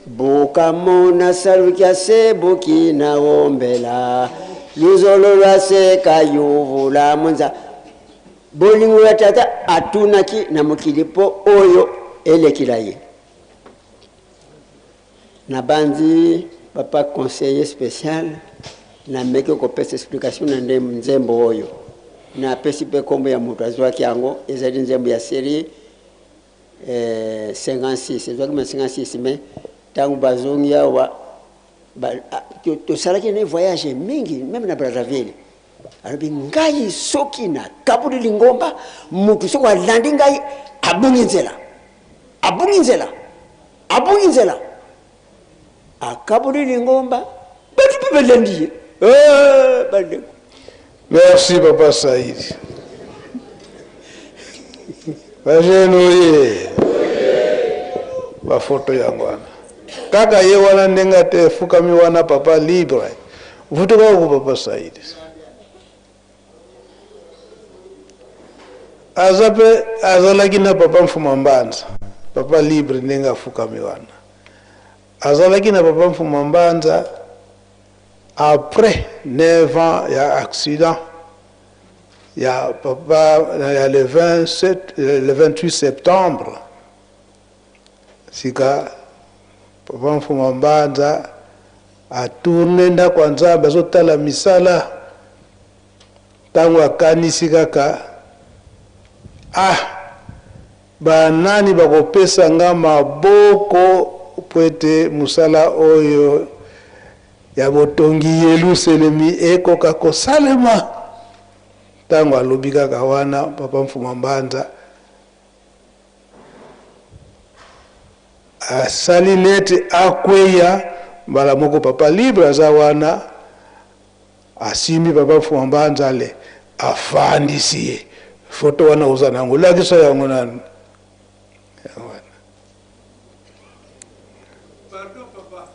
S4: buka mona salukia se bukina ombela luzolo lwa seka yuvula munza. Bolingo ya tata atunaki na mokili po oyo elekila ye. Na bandi papa conseiller spécial na meki kopesa explication na nde nzembo oyo. Na pesi pe kombo ya moto azwaki yango ezali nzembo ya série 56 ezwaki ma 56 mais ntango bazongi awa tosalaki na voyage mingi même na Brazzaville. Alobi ngai soki na kabuli lingomba motu soki alandi ngai abungi nzela, abungi nzela, abungi nzela. Akabuli lingomba bato mpe balandi ye. Bandeko.
S1: Merci papa Saïd. Bajene oye. Ba photo yango wana. Kaka ye wana ndenge ate efukami wana papa libre. Vutuka ku papa Saïd. Aza pe azalaki na papa Mfuma Mbanza. Papa libre ndenge afukami wana. Azalaki na papa Mfuma Mbanza après 9 ans ya accident ya papa ya le 27, le 28 septembre. Sika papa Mfuma Mbanza a tourné ndako ya Nzambe azotala misala ntango akanisi kaka banani bakopesa nga maboko po ete mosala oyo ya botongi Yelusalemi ekoka kosalema. Ntango alobi kaka wana papa Mfuma Mbanza asali neti akweya mbala moko papa libre aza wana asimbi papa Mfuma Mbanza le afandisi ye. Foto wana oza nango lakisa yango nanu.
S5: Pardon papa,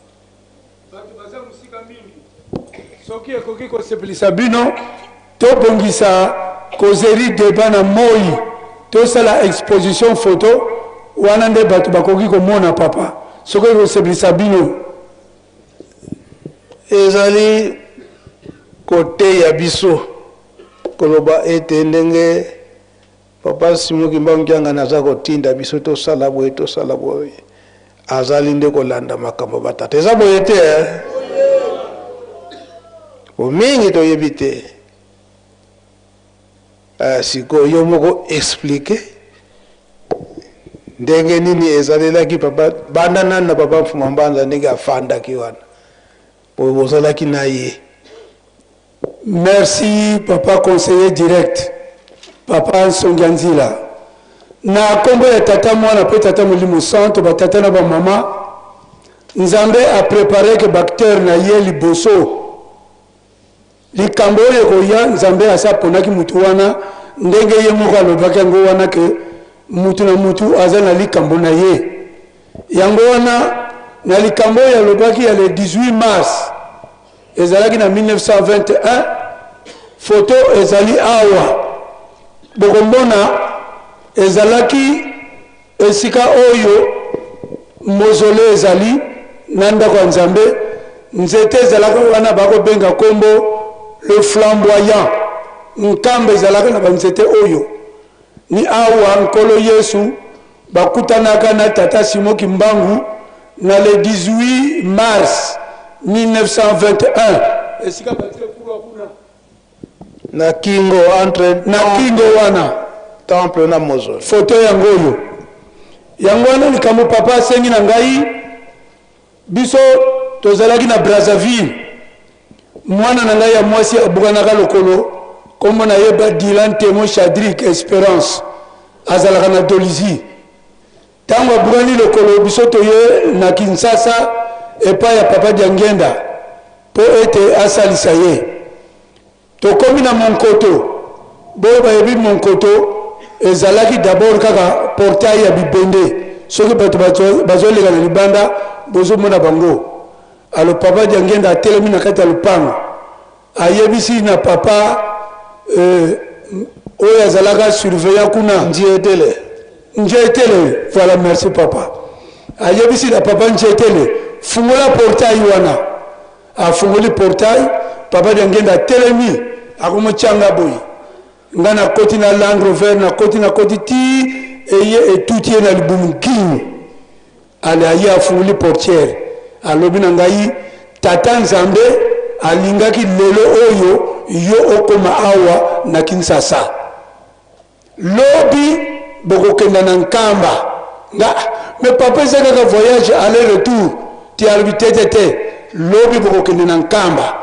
S5: bato baza mosika mingi. Soki ekoki kosepelisa bino, tobongisa causerie débat na moi, tosala exposition photo wana nde bato bakoki komona papa. Soki ekosepelisa bino.
S1: Ezali koteya biso koloba ete ndenge Papa Simon Kimbangu Kiangani aza kotinda biso tosala boye, tosala boye. Azali nde kolanda makambo ya batata. Eza boye te eh? Po mingi toyebi te. Eh, sikoyo yo moko explique ndenge nini ezalelaki papa, banda nanu na papa Mfuma Mbanza ndenge afandaki wana po bozalaki na ye.
S5: Merci papa conseiller direct papa Nsongia Nzila na kombo ya tata mwana pe tata molimo santo ba tata na ba mama Nzambe a prepare ke b'acteur na ye liboso likambo oyo ekoya Nzambe asi aponaki mutu wana ndenge ye moko alobaki yango wana ke mutu na mutu aza na likambo na ye yango wana na likambo oyo alobaki ya le 18 mars Ezalaki na 1921, foto ezali awa, bokomona ezalaki esika oyo mausolee ezali na ndako ya Nzambe, nzete ezalaka wana bakobenga kombo le flamboyant, nkamba ezalaka na banzete oyo. Ni awa Nkolo Yesu bakutanaka na Tata Simon Kimbangu na le 18 mars 1921 esika batie croix kuna
S1: na kingo entre
S5: na kingo wana
S1: temple na mausolee.
S5: Photo yango oyo yango wana likambo papa asengi na ngai Biso tozalaki na Brazzaville, mwana na ngai ya mwasi abukanaka lokolo, kombo na ye Badila Ntemo Shadrick Esperance, azalaka na Dolisie. Tango abukani lokolo, biso toye na Kinsasa epai ya papa Diangienda po ete asalisa ye. Tokomi na Monkoto, boyo bayebi Monkoto ezalaki d'abord kaka portail ya bibende, soki bato bazoleka na libanda bozomona bango. Alors papa Diangienda atelemi na kati ya lopango ayebisi na papa euh, oyo azalaka surveillant kuna
S1: Njietele.
S5: Njietele, voilà merci papa. Ayebisi na papa Njietele, fungola portail wana. Afungoli portail, papa Diangienda atelemi, akomotia nga boye. Nga nakoti na Land Rover, nakoti nakoti ti eye etuti ye na libumu king. Ale aye afungoli portière, alobi na ngai tata Nzambe alingaki lelo oyo yo okoma awa na Kinsasa. Lobi bokokenda na Nkamba. Nga ah, mais papa eza kaka voyage aller retour. Ti alobi te te te. Lobi bokokende na Nkamba.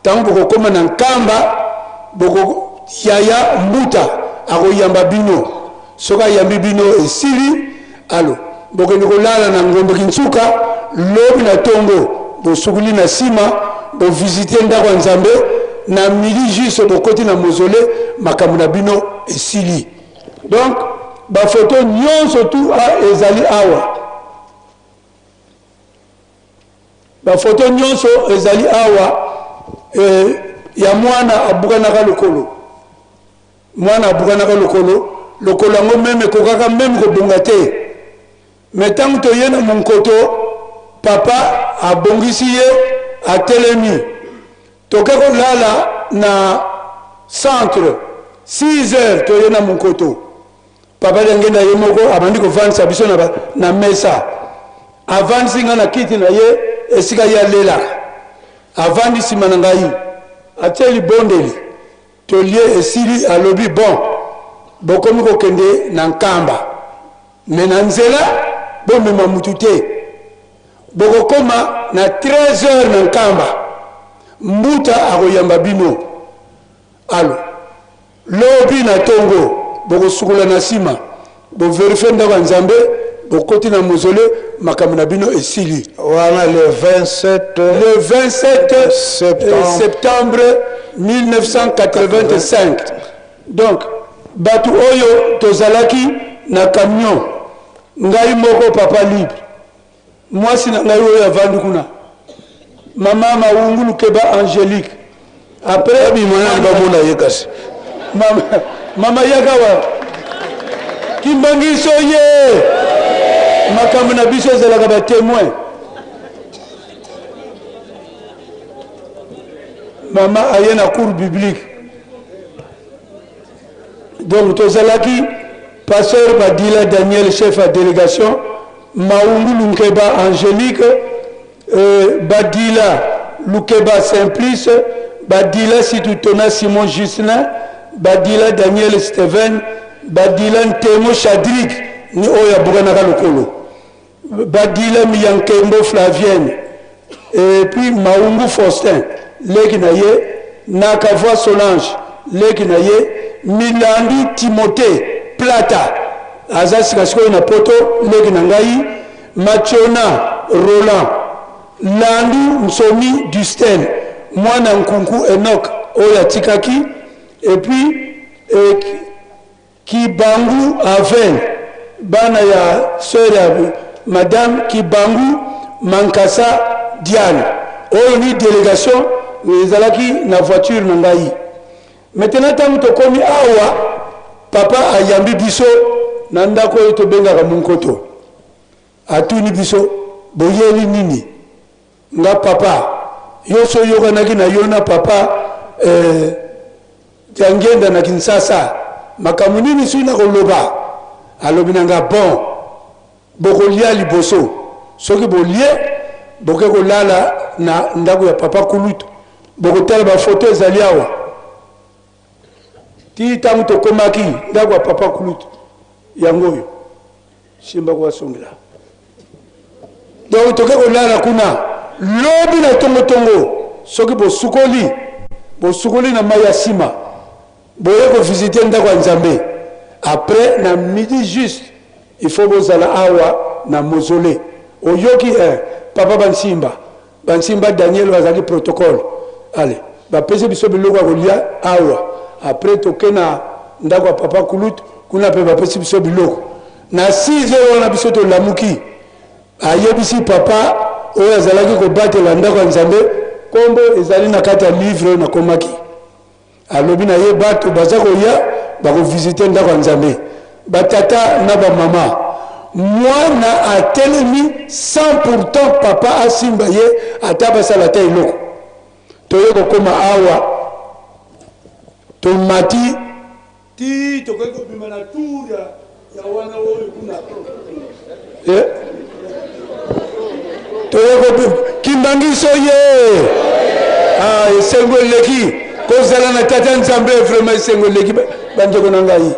S5: Tango bokokoma na Nkamba boko yaya Mbuta akoyamba bino. Soki ayambi bino esili alo bokende kolala na Ngombe Kinsuka lobi na tongo bosukuli na sima bo visiter ndako ya Nzambe na midi juste bokoti na mausolee makambo na bino esili. Donc ba photo nyonso tout a ezali awa. Ba photo nyonso ezali awa eh, ya mwana abukanaka lokolo. Mwana abukanaka lokolo, lokolo yango meme ekokaka meme kobonga te. Mais tango toye na monkoto, papa abongisi ye, atelemi. Toke kolala na centre, 6 heures toye na monkoto. Papa Diangenda ye moko abandi kovandisa biso na, na mesa. Avandisi ngai na kiti na ye esika ye alelaka. Avandi nsima na ngai, atie libondeli. Tolie esili alobi bon bokomi kokende na Nkamba mais na nzela bomema mutu te bokokoma na 13 heures na Nkamba Mbuta akoyamba bino alo lobi na tongo bokosukola na sima bo verifier ndako ya Nzambe bokoti na mausolee makambo na bino esili.
S1: Wana le 27
S5: le 27
S1: septembre,
S5: septembre 1985 donc bato oyo tozalaki na camion ngai moko papa libre Mwasi na ngai oyo avandi kuna mama Mawungu Lukeba Angelique après
S1: abima nani bamona ye kasi
S5: mama, mama yakawa kimbangiso ye makambo na biso ezalaka ba témoin mama aye na cour biblique. Donc tozalaki pasteur Badila Daniel chef ya delegation, Maungu Lunkeba Angelique, euh, Badila Lukeba Simplice, Badila Situtona Simon Justin, Badila Daniel Steven, Badila Ntemo Shadrik ni oyo abukanaka lokolo. Badila Miyankembo Flavienne et puis Maungu Faustin leki na ye, Nakavwa Solange leki na ye, Milandu Timothée Plata aza sika sikoyo na poto leki na ngai, Matshiona Roland, Landu Nsomi Dustin mwana Nkunku Enoch oyo atikaki et puis et, Kibangu Aven, bana ya soeur ya madame Kibangu Mankasa Diane. Oyo ni delegation ezalaki na voiture na ngai. Maintenant tango tokomi awa, papa ayambi biso na ndako oyo tobengaka Munkoto. Atuni biso boyeli nini? Nga papa, yo so oyokanaki na yo na papa eh, Diangienda na Kinsasa, makambo nini soki nakoloba? Alobi na nga bon, bokolia liboso, soki bolie boke kolala na ndako ya papa kulutu, bokotala ba photo ezali awa. Ti ntango tokomaki ndako ya papa kulutu yango oyo simba kowasongela donc toke kolala kuna lobi na tongotongo soki bosukoli bosukoli na mai ya nsima boye kovisite ndako ya nzambe après na midi juste il faut bozala awa na mausolée oyoki eh, papa bansimba Bansimba Daniel oyo azalaki protocole allez bapesi biso biloko ya kolia awa après toke na ndako ya papa kulutu kuna mpe bapesi biso biloko na 6 heures wana biso tolamuki ayebisi papa oyo azalaki kobatela ndako ya nzambe nkombo ezali na kati ya livre oyo nakomaki Alobi na ye, Bato baza koya, bakovisite ndako ya Nzambe, batata na bamama. Mwana atelemi sans pourtant papa asimba ye ata basala ata eloko. Toye kokoma awa, tomati tii tokoki kobima na tour ya, ya wana oyo kuna eh? Toye kimbangiso ye ah, esengo eleki kozala na tata Nzambe, vraiment esengo eleki bandeko na ngai.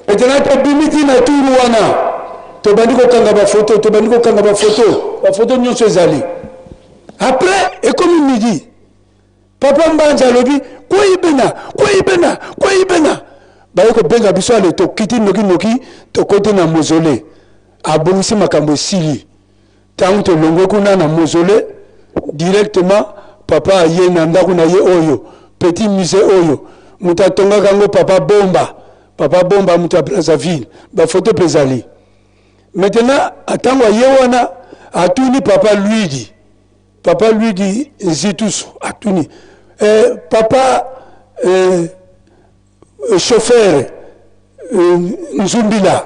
S5: Maintenant tobimi ti na tour wana, tobandi kokanga bafoto, tobandi kokanga bafoto, bafoto nyonso ezali. Après ekomi midi, Papa Mbanza alobi kweyibena kweyibena kweyibena, baye kobenga biso ale, tokiti noki noki, tokoti na mausolée, abongisi makambo esili. Tango tolongwe kuna na mausolée directement papa aye na ndako na ye oyo petit musée oyo moto atongaka yango papa Bomba, papa Bomba moto ya Brazzaville, ba photo mpe ezali. Maintenant tango aye wana atuni papa Luidi, Papa Luigi Nzitusu atuni eh, papa eh, chauffeur eh, Nzumbila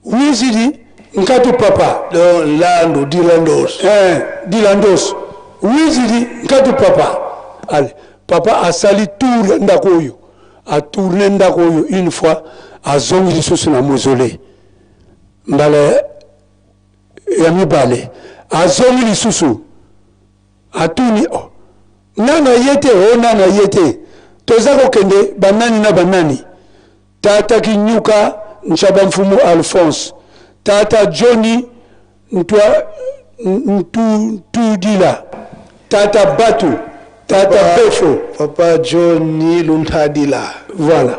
S5: wizidi nkatu papa
S1: Donc, Lando, Dilandos.
S5: Eh, Dilandos wizidi nkatu papa. Allez, papa asali tour ya ndako oyo, atourne ndako oyo une fois, azongi lisusu na mausolée mbala ya mibale azongi lisusu atuni oh, nani aye te o oh, nani aye te toza kokende banani na banani tata kinyuka nchaba mfumu alphonse tata johnny ntwa ntudila tata batu tata
S1: papa,
S5: befo
S1: papa johnny luntadila
S5: voilà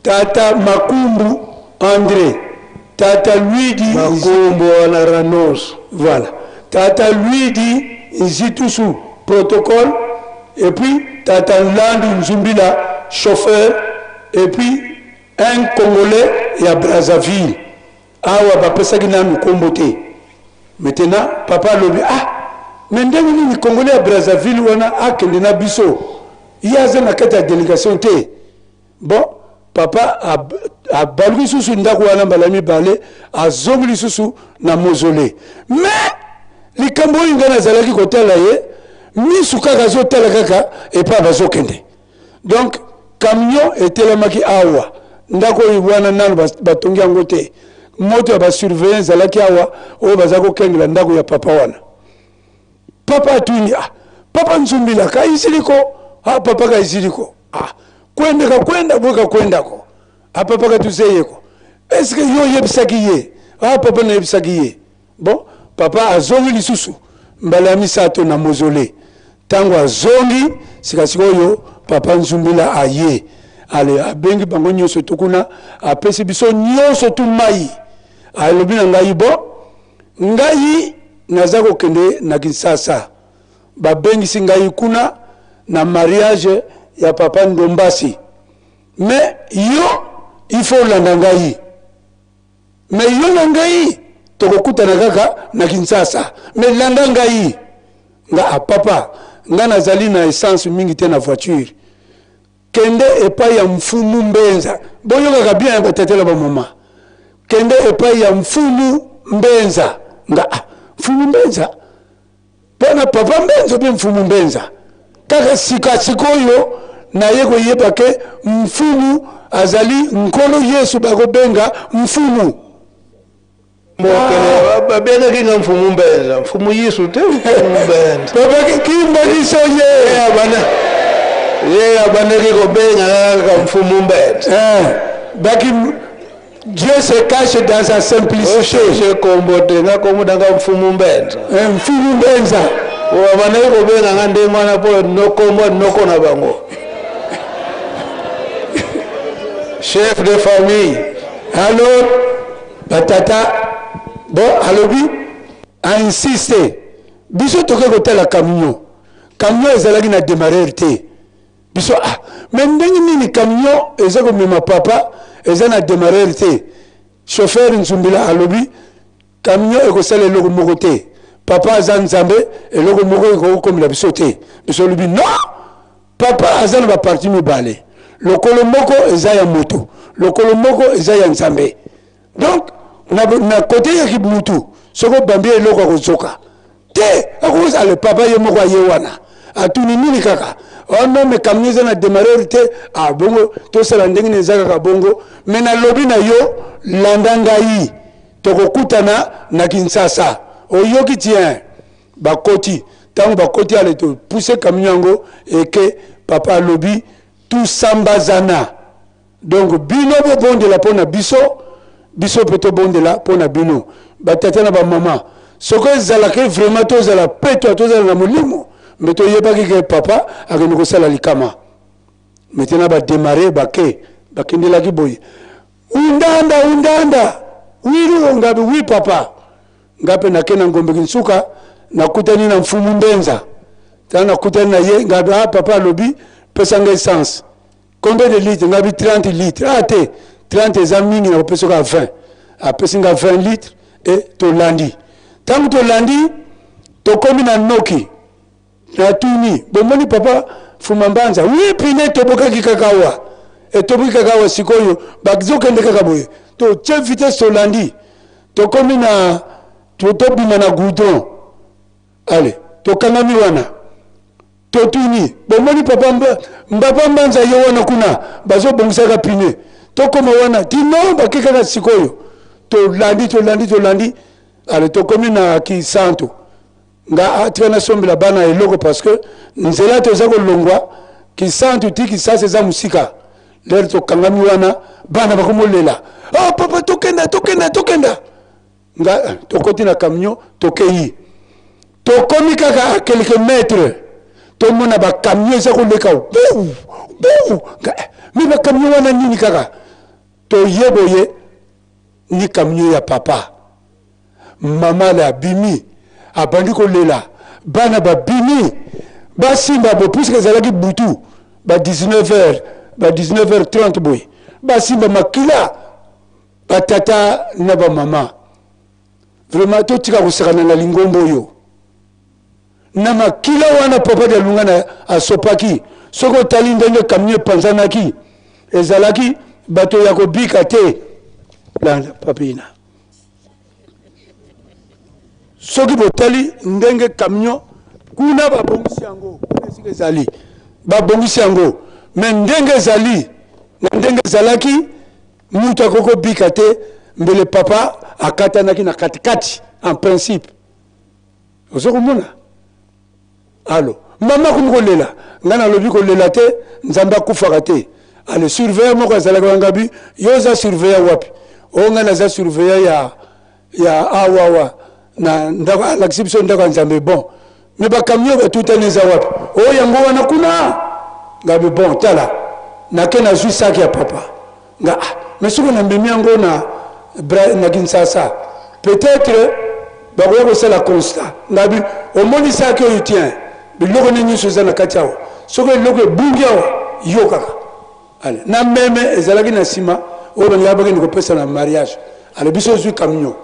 S5: Tata Makumbu Andre, tata Luidi
S1: Makumbu wana Ranos.
S5: Voilà. Tata Luidi Nzitusu protocole et puis tata Nlandu Nzumbila chauffeur et puis un Congolais ya Brazzaville. Awa bapesaki nanu kombo te. Maintenant papa alobi ah mais ndenge nini Congolais ya Brazzaville wana akende na biso? Ye aza na kati ya delegation te. Bon papa abaluki lisusu ndako wana mbala mibale, azongi lisusu na mausolée. Mais likambo oyo ngai nazalaki kotala ye misu kaka azotala kaka epai bazokende. Donc Camion etelemaki awa, ndako oyo wana nanu batongi yango te. Moto ya ba surveillants ezalaki awa oyo baza kokengela ndako ya papa wana. Papa atuni, ah, papa Nzumbila kaisiliko? Ah, papa kaisiliko. Ah, kwenda kakwenda bwe kakwendako. Ah, papa katuzeyeko. Est-ce que yo oyebisaki ye? Ah, papa nayebisaki ye. Bon, papa azongi lisusu mbala ya misato na mausolee. Tango azongi, sika sikoyo papa Nzumbila aye. Ale abengi bango nyoso tu kuna, apesi biso nyoso tu mayi. Alobi na ngai, bon, ngai naza kokende na Kinshasa. Babengisi ngai kuna na mariage ya papa Ndombasi. Mais yo, il faut olanda ngai. Mais yo na ngai tokokutana kaka na Kinshasa. Mais landa ngai. Nga ah papa, nga nazali na essence mingi te na voiture. Kende epai ya Mfumu Mbenza. Boyokaka bien ba tata na ba mama. Kende epai ya Mfumu Mbenza. Nga ah Mfumu Mbenza? Pona papa Mbenza ou bien Mfumu Mbenza? Kaka sika sikoyo naye koyeba ke Mfumu azali Nkolo Yesu bakobenga Mfumu.
S1: Mokele babengaki nga Mfumu Mbenza, Mfumu Yesu te, Mfumu Mbenza.
S5: Papa kimba kisoye.
S1: Ye abanda ye abandaki kobenga kaka Mfumu Mbenza.
S5: Eh, baki Dieu se cache dans sa simplicité.
S1: Ochange kombo te, nga kombo na nga Mfumu Mbenza.
S5: Eh, Mfumu Mbenza.
S1: Babandaki kobenga nga ndenge wana mpo kombo noko na bango. Chef de famille.
S5: Alors, batata, bon, alobi, a insiste. Biso toke kotala camion. Camion ezalaki na demarreur te. Biso ah, mais ndenge nini camion eza komema papa eza na demarreur te? Chauffeur Nzumbila alobi camion ekosala eloko moko te. Papa aza Nzambe, eloko moko ekoki kokomela biso te. Biso olobi non, papa aza na ba partie mibale. Lokolo moko eza ya moto, lokolo moko eza ya Nzambe. Donc na, na kote ya kimutu soki obambi eloko akozoka te, akozala papa ye moko aye wana atuni nini kaka oh non mais camion eza na demarreur te. Ah bongo tosala ndenge nini, eza kaka bongo. Mais nalobi na yo, landa ngai, tokokutana na Kinshasa. Oyoki tien? Bakoti, tango bakoti ale to pousser camion yango eke, papa alobi tusambazana. Donc bino bobondela mpo na biso, biso mpe tobondela mpo na bino. Ba tata na ba mama, soki ezalaki vraiment tozala petwa, tozala na molimo, mbe toyebaki ke papa akende kosala likama. Maintenant ba demarrer bake, bakendelaki boye. Undanda, undanda, wilu ngabi, oui papa. Nga mpe nake na Ngombe Kinsuka, nakutani na Mfumu Mbenza. Tango nakutani na ye, ngabi, ah papa alobi, pesa nga essence. Combien de litres? Nga bi 30 litres. Ah te, 30 eza mingi, nakopesa yo kaka 20. Apesi nga 20 litres et tolandi. Tango tolandi, tokomi na Noki. Natuni, bomoni papa Fuma Mbanza? Oui, pine etobokaki kaka awa. Etoboki kaka awa sikoyo, bazokende kaka boye. Totie vitesse tolandi. Tokomi na, tobima na goudron. Allez, tokangami wana. Totuni, bomoni papa Mbapa Mbanza ye wana kuna bazobongisaka pine. Tokoma wana ti non bake kaka sikoyo. Tolandi, tolandi, tolandi. Ale tokomi na Kisantu. Nga atika nasombela bana eloko parce que nzela toza kolongwa Kisantu ti Kisasa eza mosika. Lere tokangami wana bana bakomolela. Ah papa tokenda, tokenda, tokenda. Nga tokoti na camion tokeyi. Tokomi kaka à quelques mètres tomona ba camion eza koleka buu buu, mais ba camion wana nini kaka toye boye ni camion ya papa. Mama le abimi abandi kolela, bana babimi basimba bo puisque ezalaki butu ba 19 heures, ba 19 heures 30 boye, basimba makila. Ba tata na ba mama vraiment totika kosakana na lingomba oyo na makila wana papa Dialungana asopaki. Soki otali ndenge camion epanzanaki, ezalaki bato ya kobika te. Landa papina, soki botali ndenge camion kuna babongisi yango, kuna esika ezali babongisi yango. Mais ndenge ezali na ndenge ezalaki, mutu akoki kobika te, mbele papa akatanaki na katikati en principe. Ozo komona? Alo, mama akomi kolela, ngai nalobi kolela te, Nzambe akufaka te. Ale surveillant moko azalaki wana, ngabi yo oza surveillant wapi? O ngai naza surveillant ya ya awawa na ndako, alakisi biso ndako ya Nzambe. Bon, me bakamio batutani eza wapi? O yango wana kuna. Ngabi bon, tala nake nazwi saki ya papa nga, ah, mais soki namemi yango na, na Kinshasa peut-être bakoya kosala constat. Ngabi omoni saki oyo, tien biloko nde nyonso eza na kati awa, soki eloko ebungi awa yo kaka. Ale na meme ezalaki na nsima oyo balingaka bakende kopesa na mariage. Ale biso ozwi camion,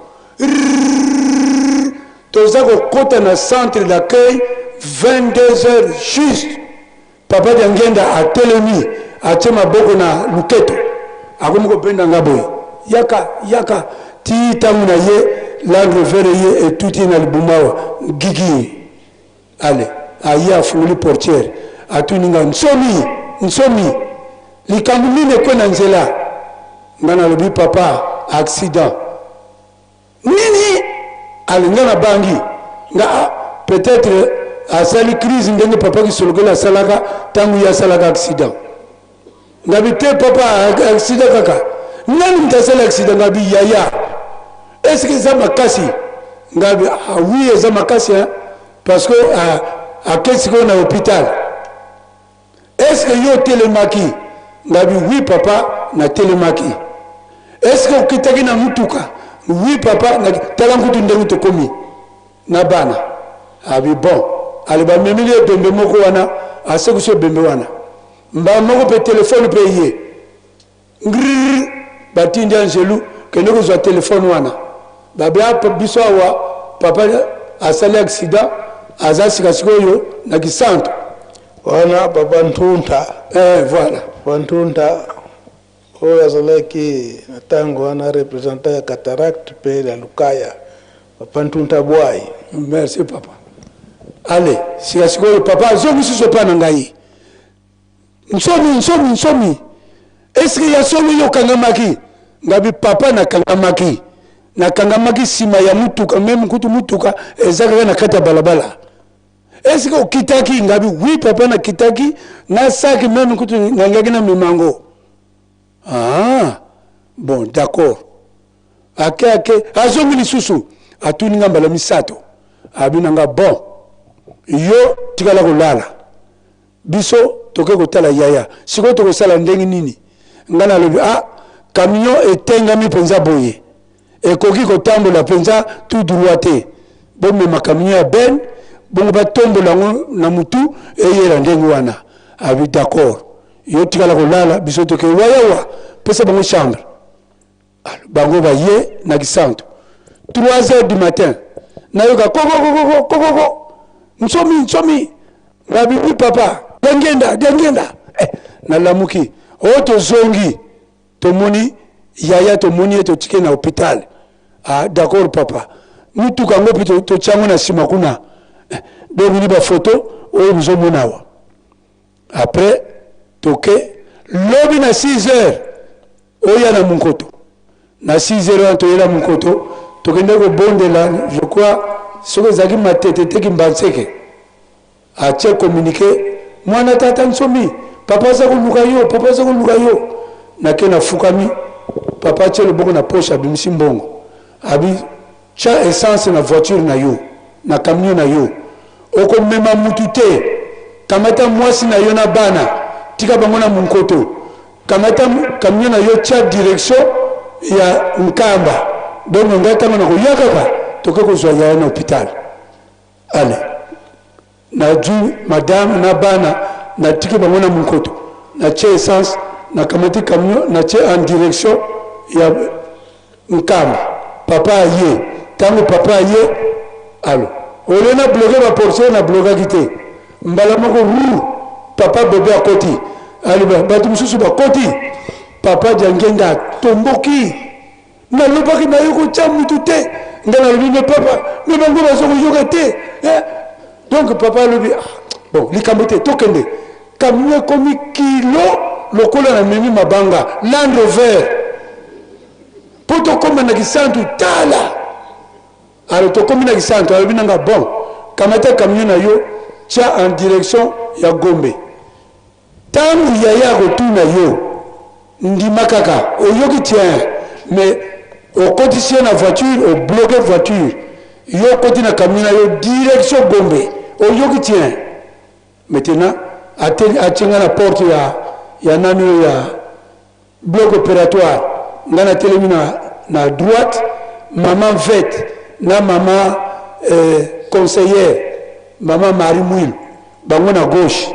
S5: toza kokota na centre d'accueil 22 heures juste. Papa Diangienda atelemi atie maboko na luketo akomi kobenda nga boye yaka yaka ti tango na ye Land Rover eye etuti ye na libumu awa gigi ale aye afungoli portière atuni nga nsomi nsomi likambo nini ekwe na nzela nga nalobi papa accident Nini? Ale nga na bangi nga ah, peut-etre asali crise ndenge papa Kisolokele asalaka tangu ye asalaka accident. Ngabi te papa accident kaka. Nani mutu asali accident? Ngabi yaya. Est-ce que eza makasi? Ngabi ah oui eza makasi hein parce que ah, ake sikoyo na hôpital. Est-ce que yo otelemaki? Ngabi oui papa natelemaki. Est-ce que okitaki na mutuka? Oui papa, na, tala nkutu ndenge tokomi na bana. Abi bon, ale bamemeli ebembe moko wana, asekusi ebembe wana. Mbala moko pe telefone pe ye. Ngrrr batindi angelu kende kozwa telephone wana babe a biso awa papa asali accident aza sika sikoyo na kisantu
S1: wana papa ntunta
S5: eh, voilà
S1: papa ntunta oyo azalaki na ntango wana représentant ya cataracte mpe ya lukaya papa ntunta bwai
S5: merci papa ale sika sikoyo papa azongi susu epai na ngai Nsomi, nsomi, nsomi. Est-ce que ya solo yo okangamaki? Ngabi papa nakangamaki. Nakangamaki sima ya mutuka, meme kutu mutuka eza kaka na kati ya balabala. Est-ce que okitaki? Ngabi oui papa nakitaki na sac meme kutu nalingaki na mema yango. Ah, bon d'accord. Ake ake azongi lisusu atuni nga mbala misato. Abi na nga bon yo tikala kolala. Biso toke kotala yaya sikoyo tokosala ndenge nini? Nga nalobi ah camion etengami mpenza boye ekoki kotambola mpenza tout droit te, bomema camion ya ben bongo batombola yango na mutu eyela ndenge wana. Abi d'accord, yo tikala kolala biso toke wayawa, pesa bango chambre. Bango baye na kisantu 3 heures du matin nayoka kokokokoko kokoko nsomi nsomi ngabi papa diangienda diangienda eh, nalamuki oyo oh, tozongi tomoni yaya tomoni ye totike na hôpital ah, d'accord papa mituka yango mpe totya yango na nsima kuna eh, bomini bafoto oyo bozomona awa après toke lobi na 6 heures Oya na monkoto na 6 heures wana toyela monkoto tokende kobondela je crois soki ezalaki matete te kimbanseke atie communiqué mwana tata nsomi papa aza koluka yo papa aza koluka yo nake nafukami papa atie loboko na poche abimisi mbongo abi Tia essence na voiture na yo, na camion na yo. Okomema mutu te. Kamata muasi na yo na bana, tika bango na monkoto. Kamata camion na yo tia direction ya Nkamba. Donc ngai tango nakoya kaka toke kozua yaya na hopital. Allez. Nazui madame na bana natiki bango na monkoto. Natie essence, nakamati camion natie en direction ya Nkamba. Papa aye, tango papa aye alo au lieu na bloquer ba portière na bloquaki te mbala moko ruu papa bebe akoti aloba bato mosusu bakoti papa Diangienda atomboki nalobaki na yo kotya mutu te ngai nalobi me papa me bango baza koyoka te eh? Donc papa alobi ah, bon likambo te tokende. Camion ekomi kilo lokola namemi mabanga Land Rover mpo tokóma na Kisantu. Tala, alors tokomi na Kisantu, alobi nanga: "Bon, kamata camion na yo, tia en direction ya Gombe. Ntango yaya akotuna yo, ndima kaka oyoki tien, mais okotisi ye na voiture, obloquer voiture, yo okoti na camion na yo, direction Gombe. Oyoki tien?" Maintenant atie nga na porte ya nani oyo ya bloc opératoire. Nga natelemi na droite, mama vet na mama conseillère, mama Marie Mwil, bango na gauche.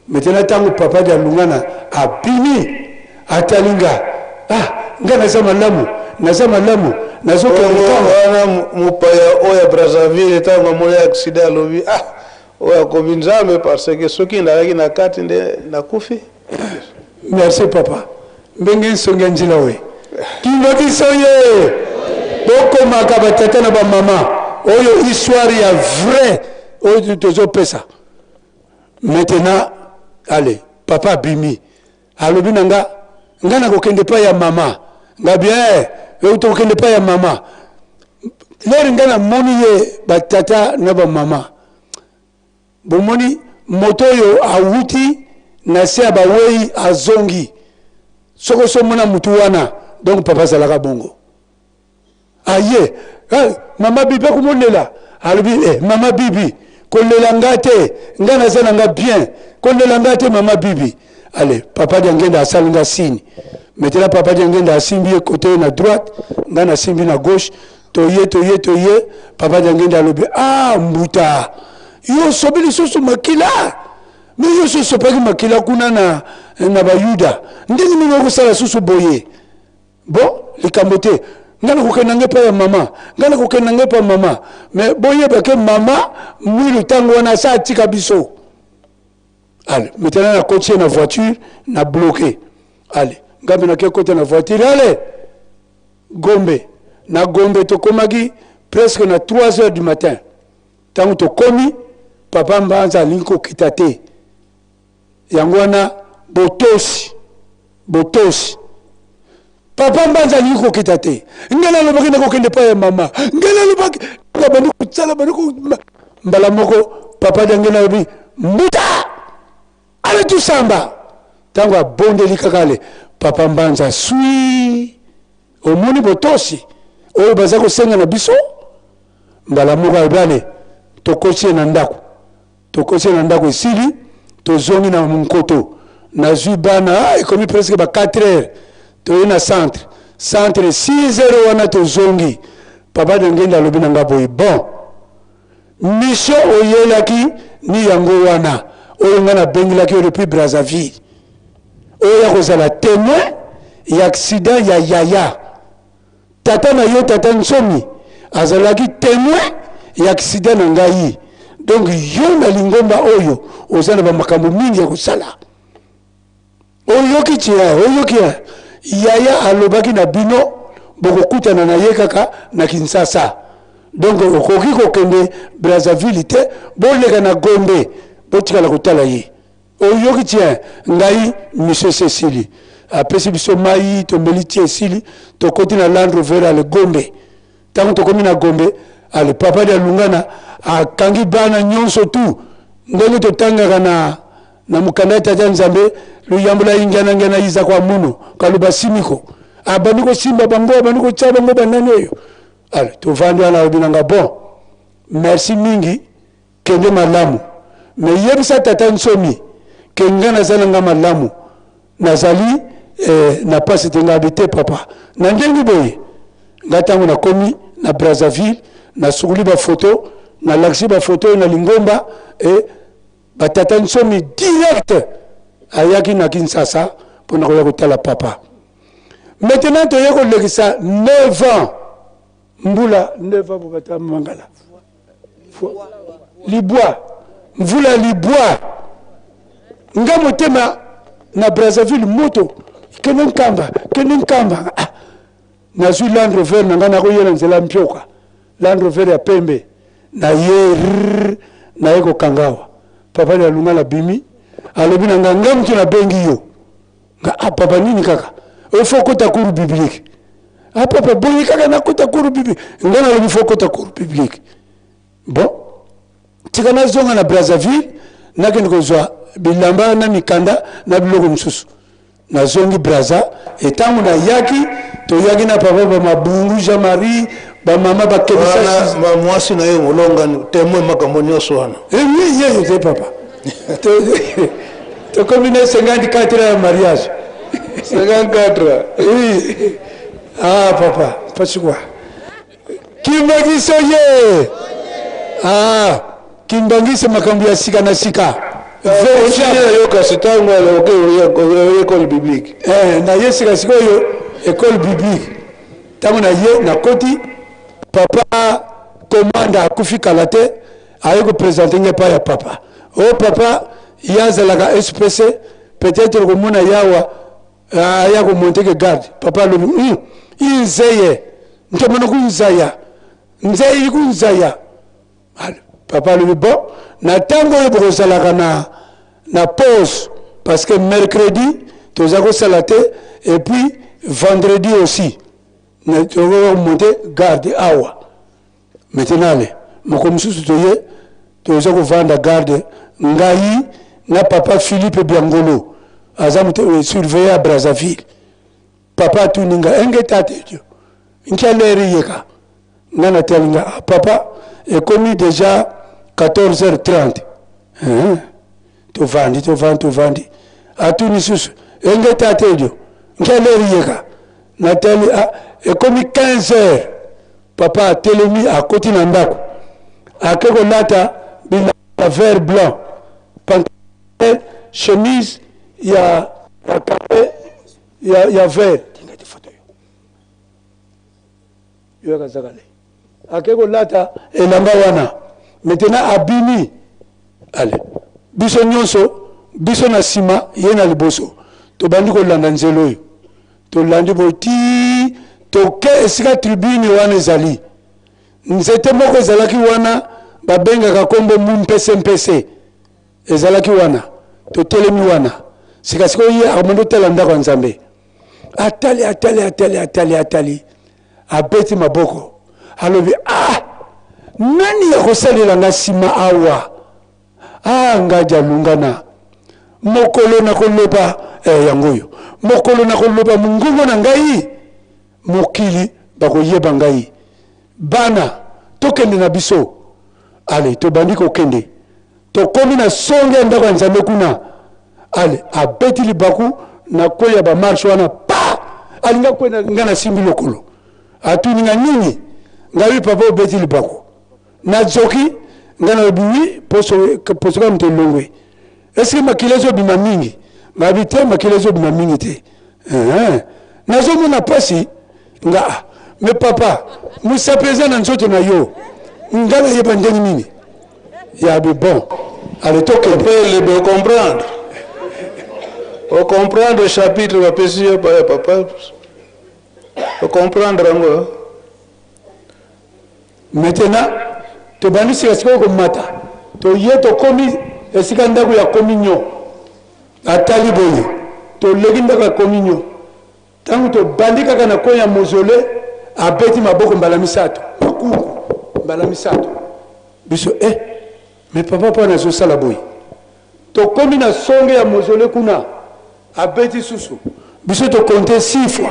S5: Maintenant ntango papa Dialungana abimi, atali nga: "Ah, nga naza malamu, naza malamu, nazokende."
S1: Wana mopaya oyo ya Brazzaville, ntango amoni accident, alobi: "Ah, oyo akomi Nzambe, parce que soki nazalaki na kati nde nakufi."
S5: Merci papa. Ndenge nsongi ya nzela oyo kindoki ye, bokomaka batata na bamama. Oyo histoire ya vrai oyo tozopesa maintenant. Allez, papa abimi, alobi na nga: "Nga nakokende epai ya mama." Nga bien, tokokende epai ya mama. Lere nga namoni ye, batata na bamama, bomoni moto oyo awuti na se ya bawei, azongi. Soki osomona mutu wana, donc papa azalaka bongo. Aye, hey, mama Bibi akomolela, alobi: "Eh, mama Bibi, kolela nga te, nga naza na nga bien, kolela nga te, mama Bibi." Allez, papa Diangenda asali nga signe. Maintenant papa Diangenda asimbi ye côté na droite, nga nasimbi na gauche. Toye, toye, toye. Papa Diangenda alobi: "Ah, mbuta, yo osobi lisusu makila? Me yo so osopaki makila kuna na Bayuda, ndenge nini okosala susu boye?" Bon, likambo te, nga nakokende nge epai ya mama, nga nakokende nge epai ya mama. Mais boyeba ke mama Mwilu ntango wana asa atika biso. Allez, maintenant nakoti ye na voiture, na bloqué. Allez, ngambe nake kota na voiture, allez, Gombe. Na Gombe tokomaki presque na 3 heures du matin. Ntango tokomi, papa Mbanza alingi kokita te. Yango wana botosi, botosi. Papa Mbanza alingi kokita te. Ngai nalobaki nakokende epai ya mama. Ngai nalobaki, bandi kosala, bandi mbala moko papa Diange nalobi: "Mbuta, ale tusamba." Ntango abondeli kaka, ale, papa Mbanza swi. Omoni botosi oyo baza kosenga na biso. Mbala moko alobi: "Ale." Tokoti ye na ndako, tokoti ye na ndako, esili, tozongi na Monkoto. Nazwi bana, ekomi presque ba 4 heures, toye na centre. Centre 6 heures wana tozongi. Papa Dengende alobi na nga boye: "Bon, mission oyelaki ni yango wana oyo ngai nabengelaki yo depuis Brazzaville, oyo ya kozala témoin ya accident ya yaya tata na yo, tata Nsomi azalaki témoin ya accident na ngai. Donc yo na lingomba oyo oza na bamakambo mingi ya kosala. Oyoki tia, oyoki yaya alobaki na bino, bokokutana na ye kaka na Kinshasa. Donc okoki kokende Brazzaville te, boleka na Gombe, botikala kotala ye. Oyoki tien?" Ngai monsieur Cécile apesi biso mai, tomeli ti esili, tokoti na Land Rover, ale, Gombe. Ntango tokomi na Gombe, ale, papa Dialungana akangi bana nyonso tu, ndenge totangaka na mokanda ya tata Nzambe, luyambola ingianangana iza kwa muno kaluba simiko. Abandi kosimba bango, abandi kotia bango banani oyo. Ale, tovandi wana, alobi nanga: "Bon, merci mingi, kende malamu. Me yebisa tata Nsomi ke nga naza na nga malamu, nazali na pasi te." Ngabi te, papa, na ndenge boye. Nga ntango nakomi na Brazzaville, nasukuli bafoto, nalakisi bafoto oyo na lingomba e batata Nsomi direct ayaki na Kinshasa mpona koya kotala papa. Maintenant toye kolekisa 9 ans, mbula 9 ans, bobata mangala libwa, mvula libwa. Nga motema na Brazzaville, moto kende Nkamba, kende Nkamba. Ah, nazwi Land Rover na ngai, nakoyela nzela mpioka, Land Rover ya pembe. Na ye naye kokanga awa, papa Dialunga nabimi. Alobi na nga, nga mutu nabengi yo. Nga, ah papa nini kaka? Il faut kota cours biblique. Ah papa boye kaka nakota cours biblique. Nga nalobi faut kota cours biblique. Bon, tika nazonga na Brazzaville, nakende kozwa bilamba na mikanda na biloko mosusu. Nazongi Brazza, et tango nayaki, toyaki na papa ba Mabungu Jean Marie, ba mama ba Kebisa.
S1: Wana ba mwasi na yo molongani temoin makambo nyonso wana.
S5: Eh oui, ye ye te papa. Tokomi na 54 ans ya mariage.
S1: 54 ans.
S5: Oui. Ah papa, pasi quoi. Kimbanguiste oye! Ah, Kimbanguiste makambo ya sika na sika.
S1: Continue yo kasi ntango oke école biblique.
S5: Eh, na ye sika sikoyo école biblique. Ntango na ye nakoti papa komanda akufi kala te aye kopresente ngai epai ya papa. O oh, papa ye azalaka SPC peut-être komona yawa aya ko monter ke garde papa alobi hum inzeye ntomona kunzaya nzeyi kunzaya papa alobi bon na ntango oyo bokozalaka na, na pause parce que mercredi toza kosala te et puis vendredi aussi tokomonte garde awa Maintenant ale mokolo mosusu toye toza kovanda garde ngai na papa Philippe Biangolo aza moto eh, surveillant ya Brazzaville papa atuni nga enge tata ejo nkia leri yeka nga natali nga ah, papa ekomi deja 14h30 eh, tovandi tovandi tovandi atuni susu enge tata ejo nkia leri yeka natali ah, ekomi 15h Papa atelemi akoti na ndako ake kolata bilamba ya vert blanc pantalon chemise ya ya carre ya, ya vert tingati foto yo yo kazaka le ake kolata elamba wana maintenant abimi ale biso nyonso biso na nsima ye na liboso tobandi kolanda nzela oyo Tolandi boye tii toke esika tribune wana ezali. Nzete moko ezalaki wana babengaka kombo mumpese mpese ezalaki wana. Totelemi wana. Sika sikoyo ye akomandi otala ndako ya Nzambe. Atali atali atali atali atali abeti maboko alobi ah nani akosalela nga sima awa? Ah ngadi alungana mokolo na koloba eh, yango oyo mokolo na koloba mongongo na ngai mokili bakoyeba ngai bana tokende na biso ale tobandi kokende tokomi na songe ya ndako ya nzambe kuna ale abeti libaku na kwe ya bamarshe wana pa alinga kwenda ngai nasimbi lokolo atuni nga nini ngai papa obeti libaku Nazoki, ngai nalobi wi, poso poso kaka moto elongwe. Est-ce que makila ezobima mingi? Ngabi te, makila ezobima mingi te. Uh-huh. Nazomona pasi nga ah, mais papa, mosapi eza na nzoto na yo. Nga nayeba ndenge nini? Ya bi bon. Allez tokende.
S1: Papa Elebe, comprendre. O comprendre chapitre bapesi yo papa. O comprendre yango.
S5: Maintenant tobandi sika sikoyo komata, toye tokomi esika ndako ya communion. Atali boye, toleki ndako ya communion. Tango tobandi kaka na coin ya mausolee, abeti maboko mbala misato, makungu mbala misato. Biso eh, mais papa pona azosala boye? Tokomi na songe ya mausolee kuna, abeti susu biso to compter 6 fois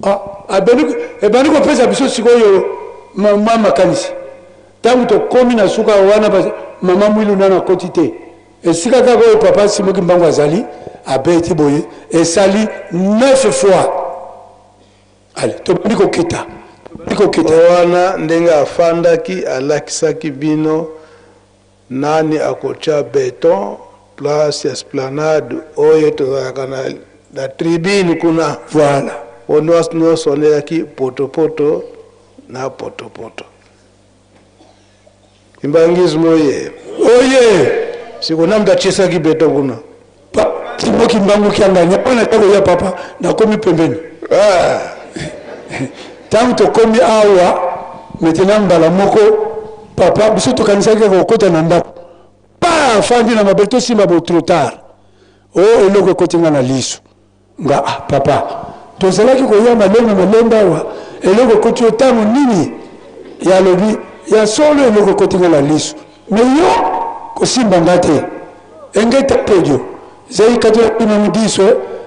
S5: ah, abandi ebandi kopesa biso sikoyo mwa makanisi ntango tokomi na suka wana mama mwilu nano akoti te esika kaka oyo papa Simon Kimbangu azali abeti boye esali 9 fois ale tobandi kokita tobandi kokita
S1: wana ndenge afandaki alakisaki bino Nani akotia beton place ya esplanade oyo tozalaka na, na tribune kuna?
S5: Voilà.
S1: Po nionso wana eyaki potopoto na potopoto. Kimbanguisme oye.
S5: Oye!
S1: Siko na mutu atiesaki beton kuna?
S5: Pa Simon Kimbangu Kiangani yango na koya papa nakomi pembeni.
S1: Ah.
S5: Tango tokomi awa maintenant mbala moko papa biso tokanisaki kaka kokota na ndako. Pa afandi na mabele tosimba bo trop tard. O oh, eloko ekoti nga na liso. Nga ah papa tozalaki koya malembe malembe awa eloko ekoti yo ntango nini? Ya alobi ya solo eloko ekoti nga na liso me yo kosimba nga te engeta pedio zai kati ya mudiso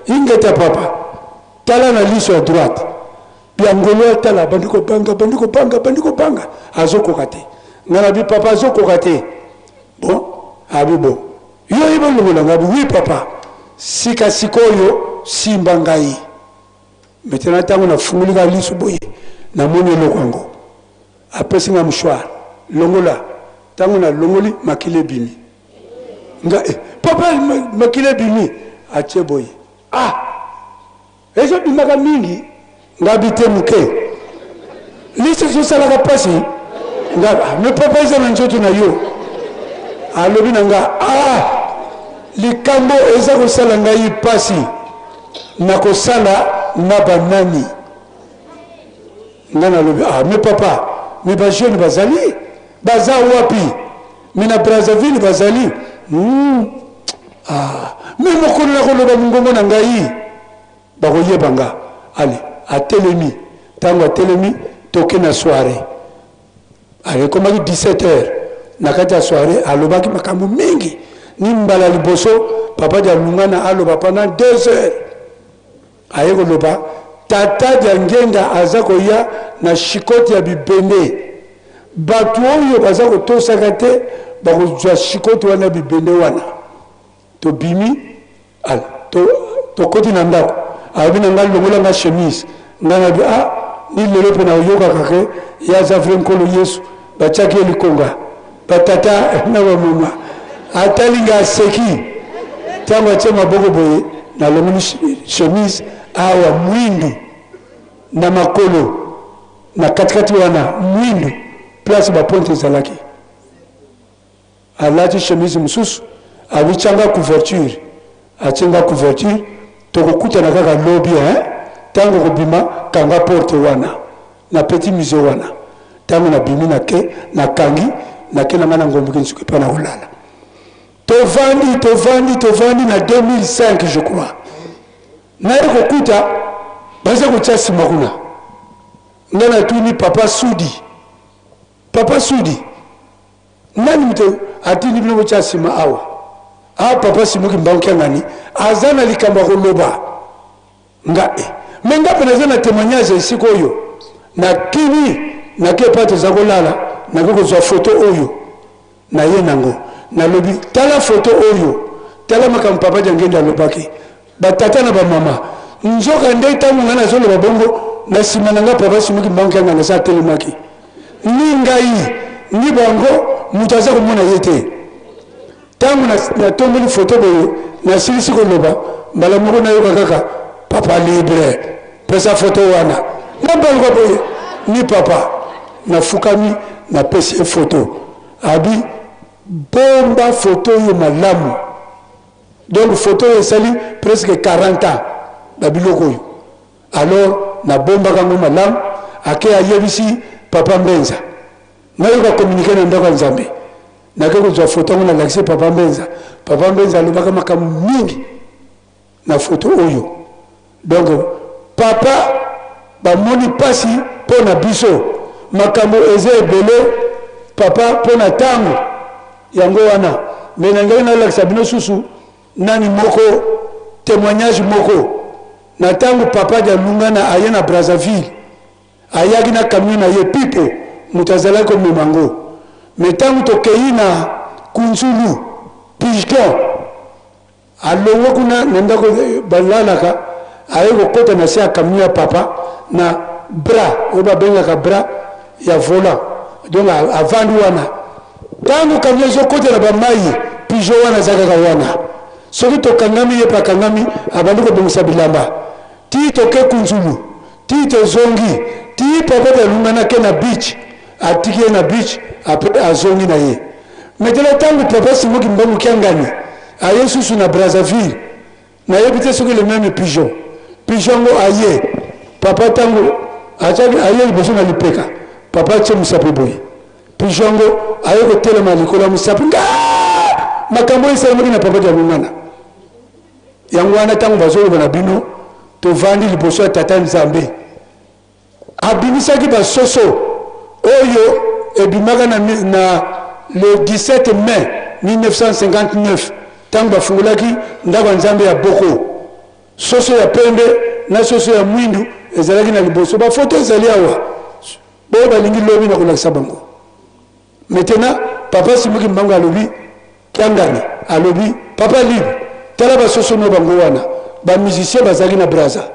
S5: ingeta papa tala na liso ya droite biangolo atala abandi kobanga abandi kobanga abandi kobanga azokoka te nga nabi papa azokoka te bon abi bon yo oyebi olongola ngai wi papa sika sikoyo simba ngai maintenant ntango nafungoli kaka liso boye namoni eloko yango apesi nga mouchoir longola ntango nalongoli makila ebimi nga eh, papa makila ebimi atie boye ah Ezo bimaka mingi nga bi te muke liso ezosalaka mpasi nga ah, me papa eza na nzoto na yo alobi na nga ah likambo eza kosala ngai mpasi nakosala na banani nga nalobi ah me papa me bajeune bazali baza wapi me na brazzaville bazali hmm. ah. me mokolo nakoloba mongongo na ngai bakoyeba nga ale atelemi ntango atelemi toke na soirée ale ekomaki 17 heures na kati ya soirée alobaki makambo mingi ni mbala liboso papa dialungana aloba pendant 2 heures Aye koloba tata Diangienda aza koya na chicote ya bibende. Batu oyo baza kotosaka te bakozwa chicote wana ya bibende wana. Tobimi al to tokoti na ndako alobi na ngai longola nga chemise ngai nabi ah ni lelo mpe nayokaka ke ye aza vrai nkolo Yesu batiaki ye likonga batata na bamama atali nga aseki ntango atie maboko boye nalongoli chemise awa mwindu na makolo na katikati wana mwindu place bapointe ezalaki alati chemise mosusu abityanga couverture atie nga couverture tokokutana kaka lobi hein tango okobima kanga porte wana na petit musee wana tango nabimi nake nakangi nake na nga na ngombe kinsuka epai nakolala tovandi tovandi tovandi na 2005 je crois naye kokuta baza kotia nsima kuna nga natuni papa sudi papa sudi Nani moto atindi bino botia sima awa? Ah papa Simon Kimbangu Kiangani aza na likambo ya koloba nga eh. Me nga mpe naza na témoignage esika oyo nakimi nake epai toza kolala nake kozwa foto oyo naye nango nalobi tala foto oyo tala makambo papa Diangenda alobaki batata na bamama nzoka nde ntango ngai nazoloba bongo na nsima na ngai papa Simon Kimbangu Kiangani asa atelemaki ni ngai ni bango moto aza komona ye te ntango natomboli foto boye nasilisi koloba mbala moko nayoka kaka papa libre pesa foto wana nabaluka boye ni papa nafukami napesi ye foto abi bomba foto oyo malamu donc foto oyo esali presque 40 ans babiloko oyo Alors nabombaka yango malamu, ake ayebisi papa Mbenza. Nayoka communique na ndako ya Nzambe. Nake kozwa foto yango nalakisi papa Mbenza. Papa Mbenza alobaka makambo mingi na foto oyo. Donc papa bamoni pasi mpo na biso, makambo eza ebele papa mpo na ntango yango wana. Me nalingaki nalakisa bino susu nani moko temoignage moko na tango papa Dialungana aye na Brazzaville ayaki na camion na ye pipo moto azalaki komema yango me tango tokeyi na Kunzulu pigeon alongwe kuna na ndako balalaka aye kokota na se ya camion ya papa na bras oyo babengaka bras ya volant donc avandi wana ntango camion ezokota na bamai pigeon wana aza kaka wana Soki tokangami ye pe akangami abandi kobongisa bilamba tii toke kunzulu tii tozongi tii papa balungana ake na beach atiki ye na beach apres azongi na ye maintenant tango papa Simon Kimbangu Kiangani aye susu na Brazzaville nayebi te soki le meme pigeon pigeon yango aye papa tango atiaki aye liboso na lipeka papa atie mosapi boye pigeon yango aye kotelema likolo ya mosapi nga. Makambo oyo esalemaki na Papa Dialungana. Yango wana ntango bazoloba na bino, tovandi liboso ya Tata Nzambe. Abimisaki basoso oyo ebimaka na, na le 17 mai 1959 ntango bafungolaki ndako ya Nzambe ya Boko. Soso ya pembe na soso ya mwindu ezalaki na liboso. Bafoto ezali awa, boyo balingi lobi na kolakisa bango. Maintenant papa Simon Kimbangu alobi Kiangani alobi papa libre tala ba soso no bango wana ba musiciens bazalaki na Brazza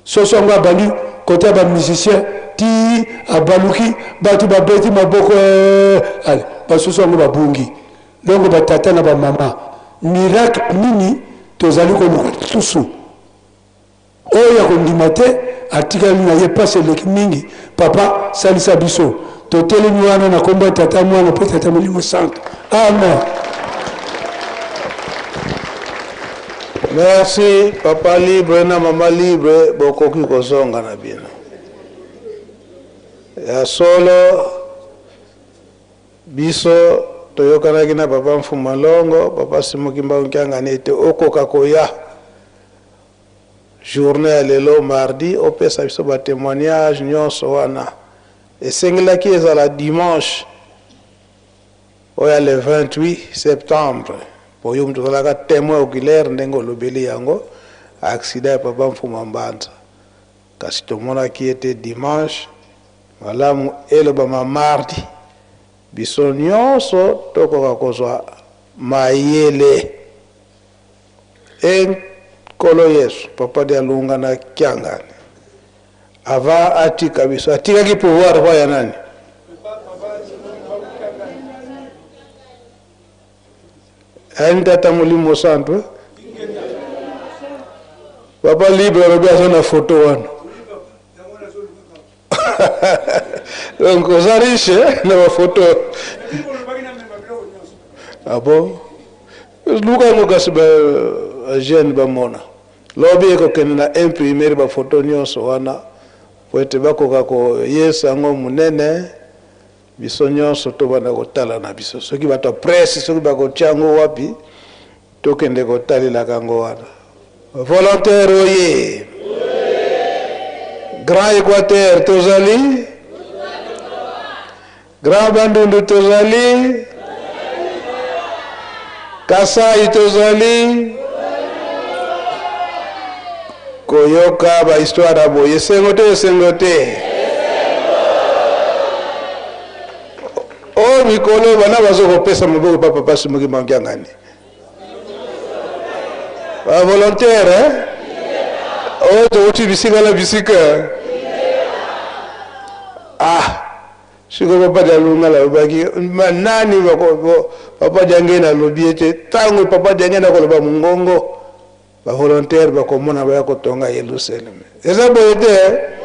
S5: soso yango abandi kote ya ba musiciens ti abaluki bato babeti maboko eh, ale basoso yango babungi donc ba tata na ba mama miracle nini tozali koluka lisusu Oyo akondima te atikali na ye pasi eleki mingi papa salisa biso totelemi wana na kombo ya tata mwana pe tata molimo santu amen.
S1: Merci papa libre na mama libre bokoki kozonga na bino ya solo biso toyokanaki na papa mfuma longo papa simo kimbangu kiangani ete okoka koya Journee ya lelo mardi opesa biso ba temoignage nionso wana esengelaki ezala dimanche oyo ya le 28 septembre po yo mutu ozalaka temoin oculaire ndenge olobeli yango accident ya papa Mfuma Mbanza kasi tomonaki ete dimanche malamu elobama mardi biso nionso tokoka kozwa mayele. E Nkolo Yesu, Papa Dialunga na Kiangani avant atika biso atikaki pouvoir epai ya nani? Ayani Tata Molimo Santu eh? Papa Libre alobi aza na photo wana donc oza riche eh, na bafoto ah bon luka yango kasi bajeune bamona lobi ekokende na imprimerie bafoto nyonso wana po ete bakoka koyesa yango monene biso nyonso tobanda kotala na biso soki bato ya presse soki bakotia yango wapi tokende kotalelaka yango wana volontaire oye grand équateur tozali grand bandundu tozali kasai tozali koyoka bahistoire ya boye esengo te esengo te o mikolo bana bazo kopesa maboko pa papa simoki mankiangani ba volontaire eh? oyo towuti bisika na bisika ah sikoyo papa dialunga alobaki nani papa diangene alobi ete ntango papa diangene akoloba mongongo bavolontaire bakomona baya kotonga yelusaleme eza boye te eh?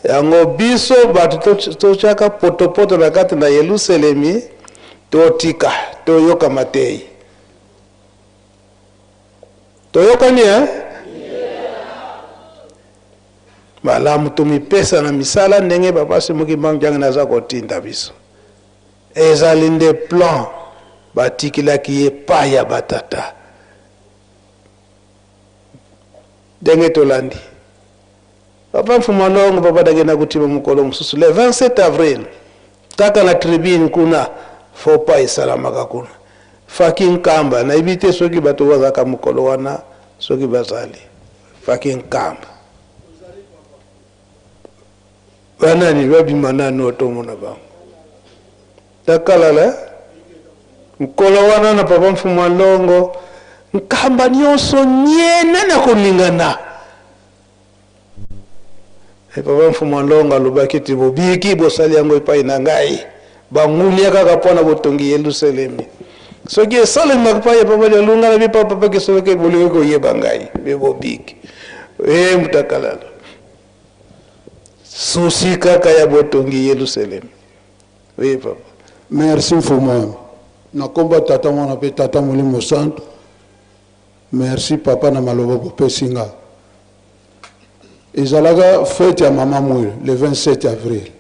S1: yango biso bato totyaka potopoto na kati na yelusalemi Totika toyoka mateyi. Toyokani eh? Malamu tomipesa na misala ndenge Papa Simon Kimbangu Kiangani aza kotinda biso. Ezali nde plan batikilaki ye pa ya batata. Ndenge tolandi. Papa Mfuma Ndongo, Papa Dangenda Kutima mokolo mosusu le 27 avril kaka na tribune kuna faux pas esalamaka kuna Faki Nkamba nayebi te soki bato bazalaka mokolo wana soki bazali Faki Nkamba banani babima nanu tomona bango takalala mokolo wana na Papa Mfuma Ndongo Nkamba nyonso nyene na koningana E papa Mfumu Alonga alobaki ete, Bobiki, bosali yango epai na ngai, bangunia kaka mpo na botongi Yelusalemi. Soki esalemaka epai ya papa Dialunga na bipa papa Kisolokele, bolingi koyeba ngai, mpe bobiki. E Mutakalala, susi kaka ya botongi Yelusalemi. Oui, papa.
S6: Merci Mfumu. Na kombo ya Tata Mwana mpe Tata Molimo Santu. Merci papa na maloba bopesi nga. Ezalaka fete ya mama Mwilu le 27 avril.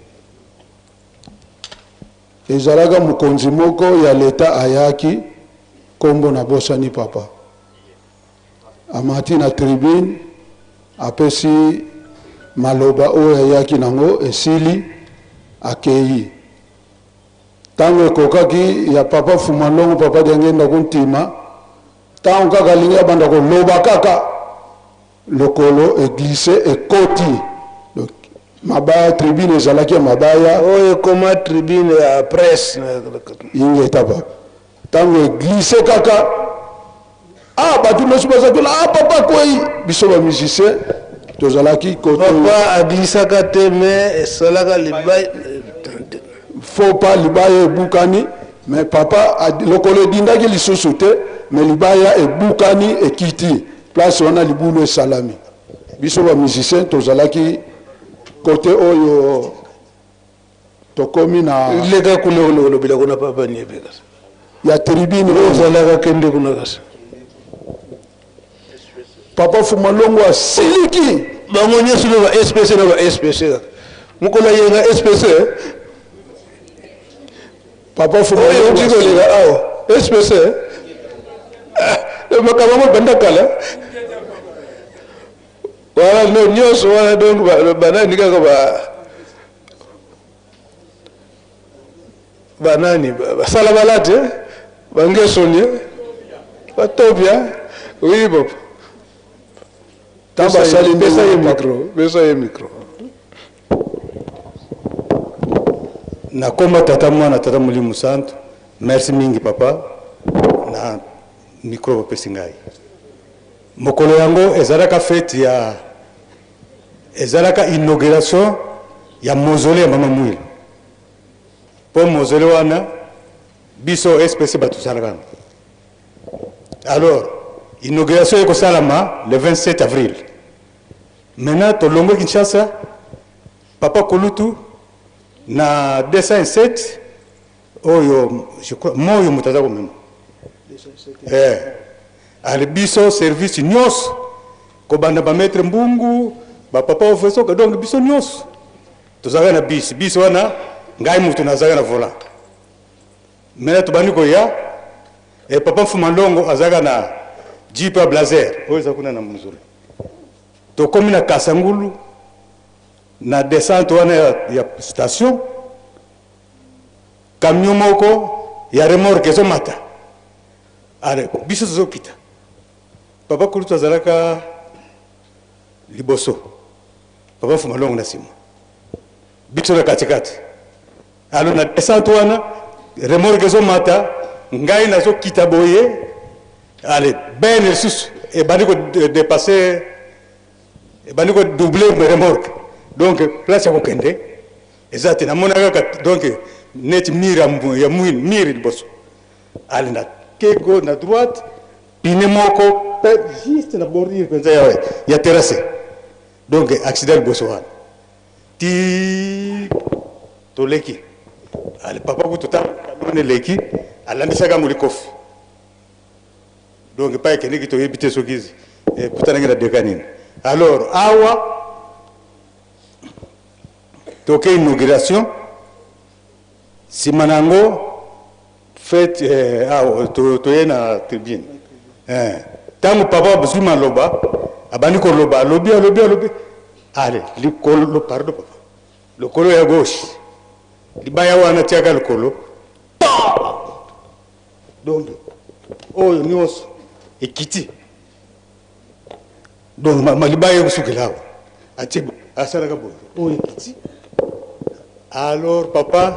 S6: Ezalaka mokonzi moko ya leta ayaki, kombo nabosani papa. Amati na tribune, apesi maloba oyo ayaki nango, esili, akeyi. Tango ekokaki ya papa Fuma Longo, papa Diangienda Kuntima, tango kaka alingi abanda koloba kaka, lokolo e glisser ekoti. Donc mabaya, tribune ezalaki ya mabaya.
S1: Oyo ekoma tribune ya presse.
S6: Ingeta papa. Tango e glisser kaka, ah bato nyonso baza kuna, ah papa akwei. Biso ba musiciens tozalaki koto.
S1: Papa aglisaka te mais esalaka libaya.
S6: Faux pas, libaya ebukani, mais papa lokolo edindaki lisusu te, mais libaya ebukani ekiti. Place wana libulu esalami. Biso ba musiciens tozalaki kote oyo tokomi na
S1: leka kuna olobela kuna papa niebe kasi
S6: ya tribune
S1: oyo ozalaka kende kuna kasi
S6: papa Fuma Longo asiliki
S1: bango nyonso na ba SPC na ba SPC kaka mokolo ayenga SPC
S6: papa Fuma
S1: oyo euti koleka awa SPC ah, makambo yango banda kala wana no nyonso wana donc banani kaka ba banani basala balate bangesoni batopia oui papa
S6: ntango basali
S1: pesa ye micro pesa ye micro
S7: Nakoma tata mwana tata molimo santu merci mingi papa na micro bopesi ngai mokolo yango ezalaka fete ya ezalaka inauguration ya mausolee ya mama Muilu po mausolee wana biso SPC bato tosalaka yango alors inauguration ekosalama le 27 avril maintenant tolongwe Kinshasa papa Kulutu na 207 oyo je crois moyo moto aza komema eh ale biso service nyonso kobanda ba maître Mbungu ba papa Ofesoka donc biso nyonso tozalaka na bus bus wana ngai moto nazalaka na volant maintenant tobandi koya e papa Mfuma Longo azalaka na jeep ya blazer oyo eza kuna na muzulu tokomi na Kasangulu na descente wana ya, ya station camion moko ya remorque ezomata ale biso tozokita papa kulutu azalaka liboso papa Fuma Longo na nsima biso na katikati alo na descente wana remorque ezomata ngai nazokita boye ale bene lisusu ebandi kodepasser ebandi kodouble remorque donc place ya kokende eza te namona kaka donc neti mire ya mwini mire liboso ale na kego na droite pine moko pe juste na bordure mpenza ya, ya terrasse donc accident liboso wana ti toleki ale papa kutu ntango camion eleki alandisaka yango likofi donc epai ekendeki toyebi te soki ekutanaki na deka nini alors awa toke inauguration nsima na yango fete eh, awa toye na tribune ntango eh, papa azwi maloba abandi koloba alobi alobi alobi ale likolo pardon papa lokolo ya gauche libaya wana tiaka likolo donc oyo nyonso ekiti donc libaya ekosukela awa atie asalaka boye oyo ekiti alors papa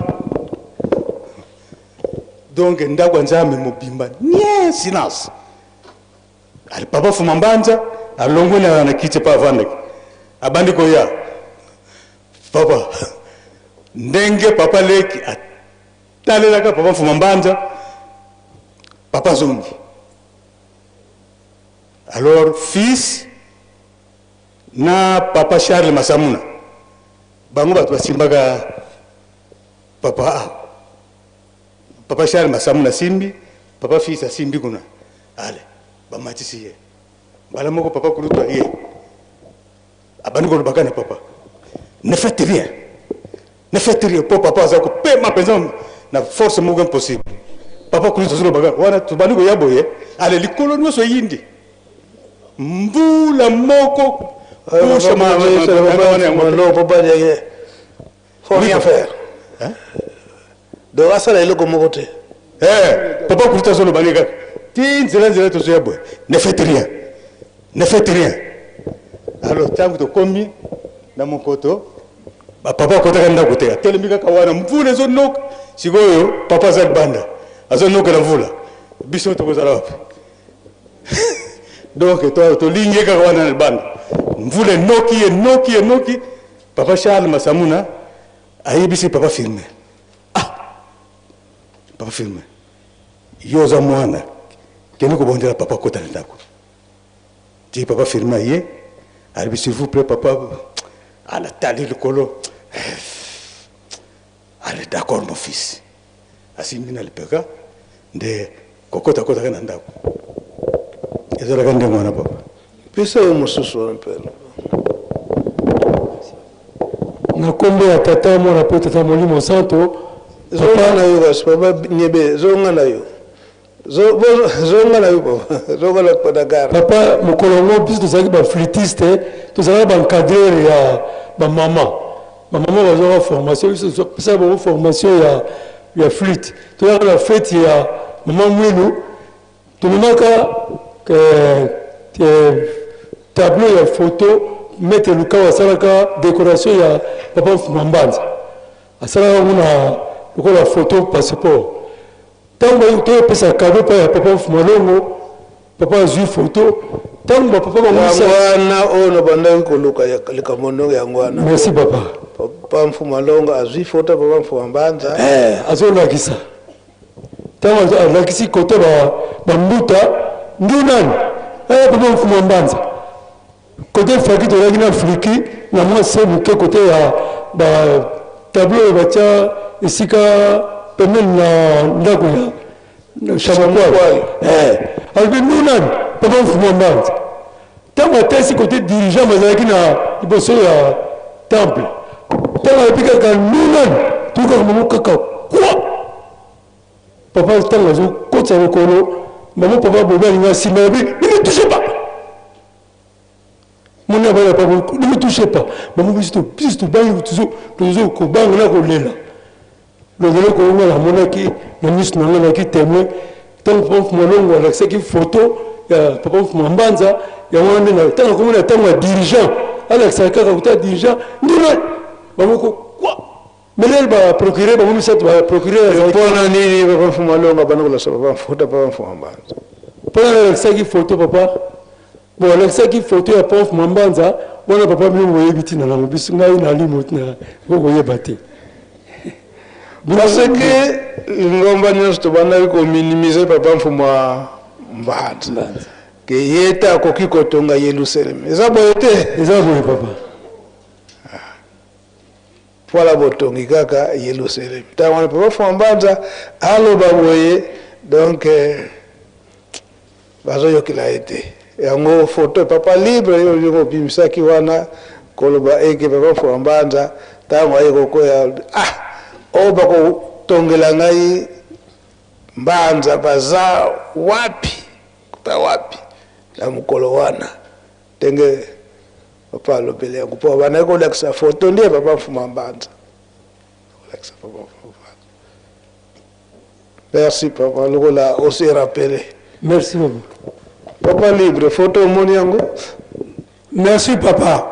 S7: donc ndako ya nzambe mobimba nie silence ali papa fuma mbanza alongwe na, na kiti epa avandaki abandi koya papa ndenge papa leki atalelaka papa fuma mbanza papa zongi alors fils na papa Charles Masamuna bango bato basimbaka papa awa papa Charles Masamuna asimbi papa fils asimbi kuna ale bamatisi ye mbala moko papa kulutu aye abandi kolobaka na papa ne faites rien ne faites rien po papa aza kopema mpenza na force moko impossible. Papa Kulutu azoloba kaka wana tobandi koya boye, ale likolo nyonso eyindi mbula moko.
S1: Faut rien faire. Donc asala eloko moko te.
S7: Eh, papa Kulutu azoloba nde kaka ti nzela nzela tozoya boye, ne faites rien, ne faites rien. Alors ntango tokomi na mokoto, papa akotaka ndako te, atelemi kaka wana, mvula ezonoka. Sikoyo papa aza libanda azonokela mvula, biso tokozala wapi? Donc tolingi ye kaka wana na libanda, mvula enoki, enoki, enoki. Papa Charles Masamuna ayebisi papa Firmin, ah papa Firmin, yo oza mwana, kende kobondela papa akota na ndako. Ti papa Firmin aye, alobi s'il vous plaît papa, alatali likolo, allez d'accord mon fils, asimbi na lipeka nde kokota kotaka na ndako. Ezalaka ndenge wana papa.
S1: Pesa yo mosusu wana mpe.
S5: Na nkombo ya Tata, Mwana mpe Tata Molimo Santo.
S1: Zonga na yo kasi papa Nyebe, zonga na yo. Zonga na yo papa, zonga na na gare.
S5: Papa, mokolo yango biso tozalaki ba flûtiste, tozalaki ba encadreur ya ba mama. Ba mama bazwaka formation, biso topesaka bango formation ya ya flûte. Toyaka na fete ya mama Mwilu, tomemaka eh, eh, tableau ya photo maître Lukawa asalaka décoration ya papa Mfuma Mbanza, asalaka yango na lokola photo passeport. Ntango topesa cadeau epai ya papa Mfuma Longo, papa azwi photo. Ntango bapapa
S1: bango wana oyo nabandaki koluka likambo ndongo yango wana.
S5: Merci papa.
S1: Papa Mfuma Longo azwi photo papa Mfuma Mbanza.
S5: Eh, azolakisa. Ntango alakisi kote bambuta ndu nani? Eh, papa Mfuma Mbanza. Kote faki tozalaki na fliki na mwa se moke kote ya ba tableau oyo batya esika pembeni na ndako ya Chamokwale. Eh, alobi ndu nani? Papa Mfuma Mbanza. Ntango atasi kote dirigeant bazalaki na liboso ya temple, ntango alobi kaka ndu nani, toyokaka bango kaka kwa papa ntango azokotisa lokolo mama papa bobe alingi asimba, alobi ne me touche pas mona bana papa, ne me touche pas mama. Biso biso tobangi, tozo kobanga na kolela lolelo kolonga. Namonaki na miso na ngai, naki témoin ntango papa Mfuma Longo alakisaki photo ya papa Mfuma Mbanza. Yango wana nde ntango akomi na ntango ya dirigeant, alakisaka kaka kota dirigeant nduna bango kwa melele ba procureur bango misato ba procureur.
S1: Mpona nini papa Mfuma Longo abanda kolakisa papa photo papa Mfuma Mbanza?
S5: Mpona alakisaki photo papa, bon, alakisaki photo ya papa Mfuma Mbanza wana. Papa, bino boyebi ntina nango, biso ngai nali moto na koyeba te.
S1: Parce que lingomba nyonso tobandaki kominimize papa Mfuma Mbanza, ke ye te akoki kotonga Yelusalemi. Eza boye te?
S5: Eza boye papa.
S1: Voilà, botongi kaka Yelusalemi. Ntango wana papa Mfuma Mbanza aloba boye, donc bazoyokela ye te. Yango photo papa libre yo olingi obimisaki wana koloba eke papa Mfuma Mbanza ntango aye kokoya, ah, oyo bakotongela ngai Mbanza baza wapi, ta wapi na mokolo wana? Ndenge papa alobeli yango, mpo bandaki kolakisa photo nde papa Mfuma Mbanza, kolakisa papa Mfuma Mbanza. Merci papa, lokola ose rappelé.
S5: Merci papa.
S1: Papa libre, photo omoni yango.
S5: Merci papa.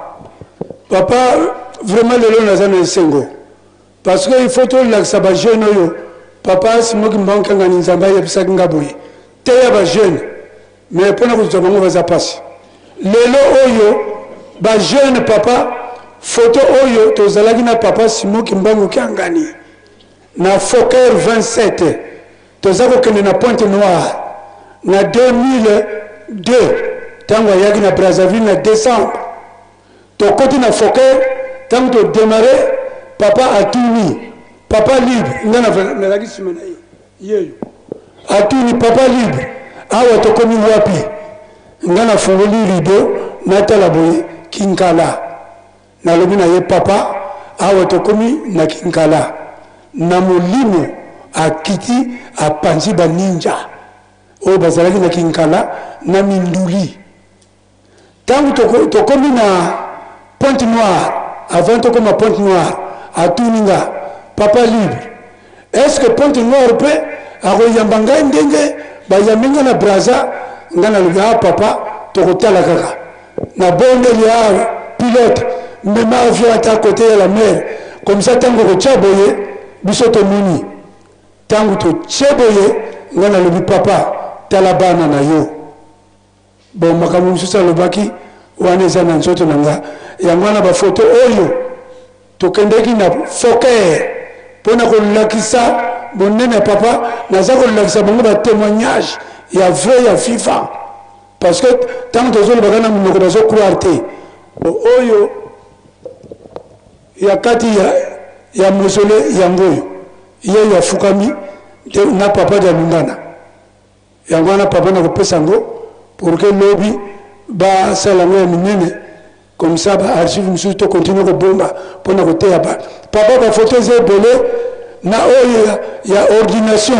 S5: Papa, vraiment lelo naza na esengo parce que il faut tolakisa bajeune oyo papa Simoki Mbangu Kiangani Nzambe ayebisaki nga boye, teya bajeune, mais mpona kozwa bango baza mpasi. Lelo oyo bajeune, papa, photo oyo tozalaki na papa Simoki Mbangu Kiangani na Fokker 27, toza kokende na Pointe Noire na 2002, ntango ayaki na Brazzaville na décembre. Tokoti na Fokker, ntango todemare, papa atuni papa libre, nga nazalaki nsima na ye, yeyo atuni papa libre, awa tokomi wapi? Nga nafungoli rideau, natala boye Kinkala. Nalobi na ye, papa, awa tokomi na Kinkala. Na molimo Akiti apanzi ba ninja oyo bazalaki na Kinkala na Minduli. Tango tokomi na Pointe Noire, avant tokoma Pointe Noire, atuni nga, Papa Libre, est-ce que Pointe Noire pe akoyamba ngai ndenge bayambi nga na Brazza? Nga nalobi, ah papa, tokotala kaka. Nabondeli, ah pilote, mema avion ata cote ya la mer, comme ça tango okotia boye, biso tomoni. Tango totie boye, nga nalobi, papa, tala bana na yo. Bon makambo mosusu alobaki wana eza na nzoto na nga yango wana ba photo oyo tokendeki na Fokker mpo na kolakisa bonene ya papa naza kolakisa bango ba témoignage ya vrai ya vivant parce que ntango tozolobaka na monoko bazo croire te oyo ya kati ya, ya mausolée yango oyo ye afukami na papa Dialungana. Yango wana papa nakopesa yango pour que lobi basala yango ya minene comme ça ba archive mosusu to continue kobomba mpo na koteya bato. Papa ba photo eza ebele na oyo ya, ya ordination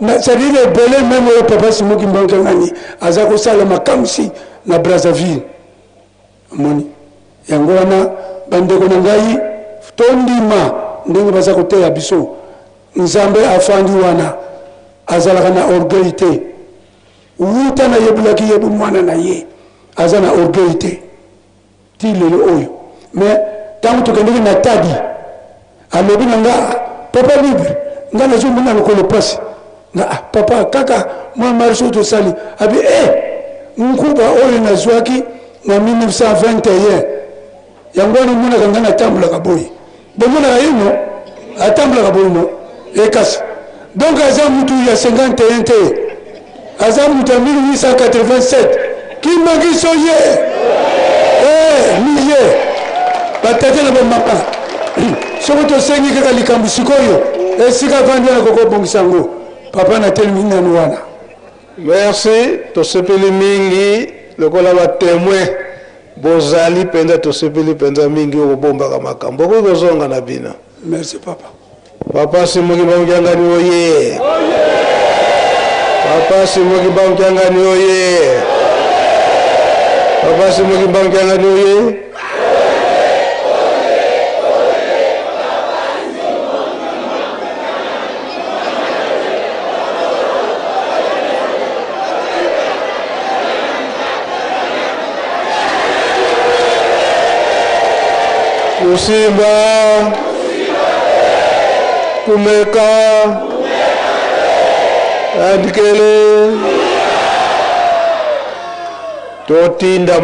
S5: na c'est-à-dire ebele meme oyo papa Simon Kimbangu Kiangani aza kosala makamwisi na Brazzaville. Omoni yango wana bandeko na ngai tondima ndenge baza koteya biso. Nzambe afandi wana azalaka na orgueil te wuta na yebulaki ye bu mwana na ye aza na orgueil te ti lelo oyo mais tango tokendeki na tadi alobi na nga papa libre nga nazomona lokolo pasi nga ah, papa kaka mwa marche oyo tosali abi eh nkuba oyo nazwaki na 1921 Yango wana omonaka ngai natambolaka boye. Bomonaka ye no? Atambolaka boye no? E kasi. Donc aza mutu ya 51 te. Aza mutu ya 1887. Kimbangiso ye! Eh, miye! Batata na bamama. Soki tosengi kaka likambo sikoyo, esika avandi wana kokobongisa yango. Papa natelemi nanu wana.
S1: Merci, tosepeli mingi lokola ba temoins bozali penza, tosepeli penza mingi oyo bobombaka makambo. Bokoki kozonga na bino.
S5: Merci papa.
S1: Papa Simon Kimbangu Kiangani oye! Papa Simon Kimbangu Kiangani oye! Papa Simon Kimbangu Kiangani oye! Kusimba, kumeka, andikele, totinda.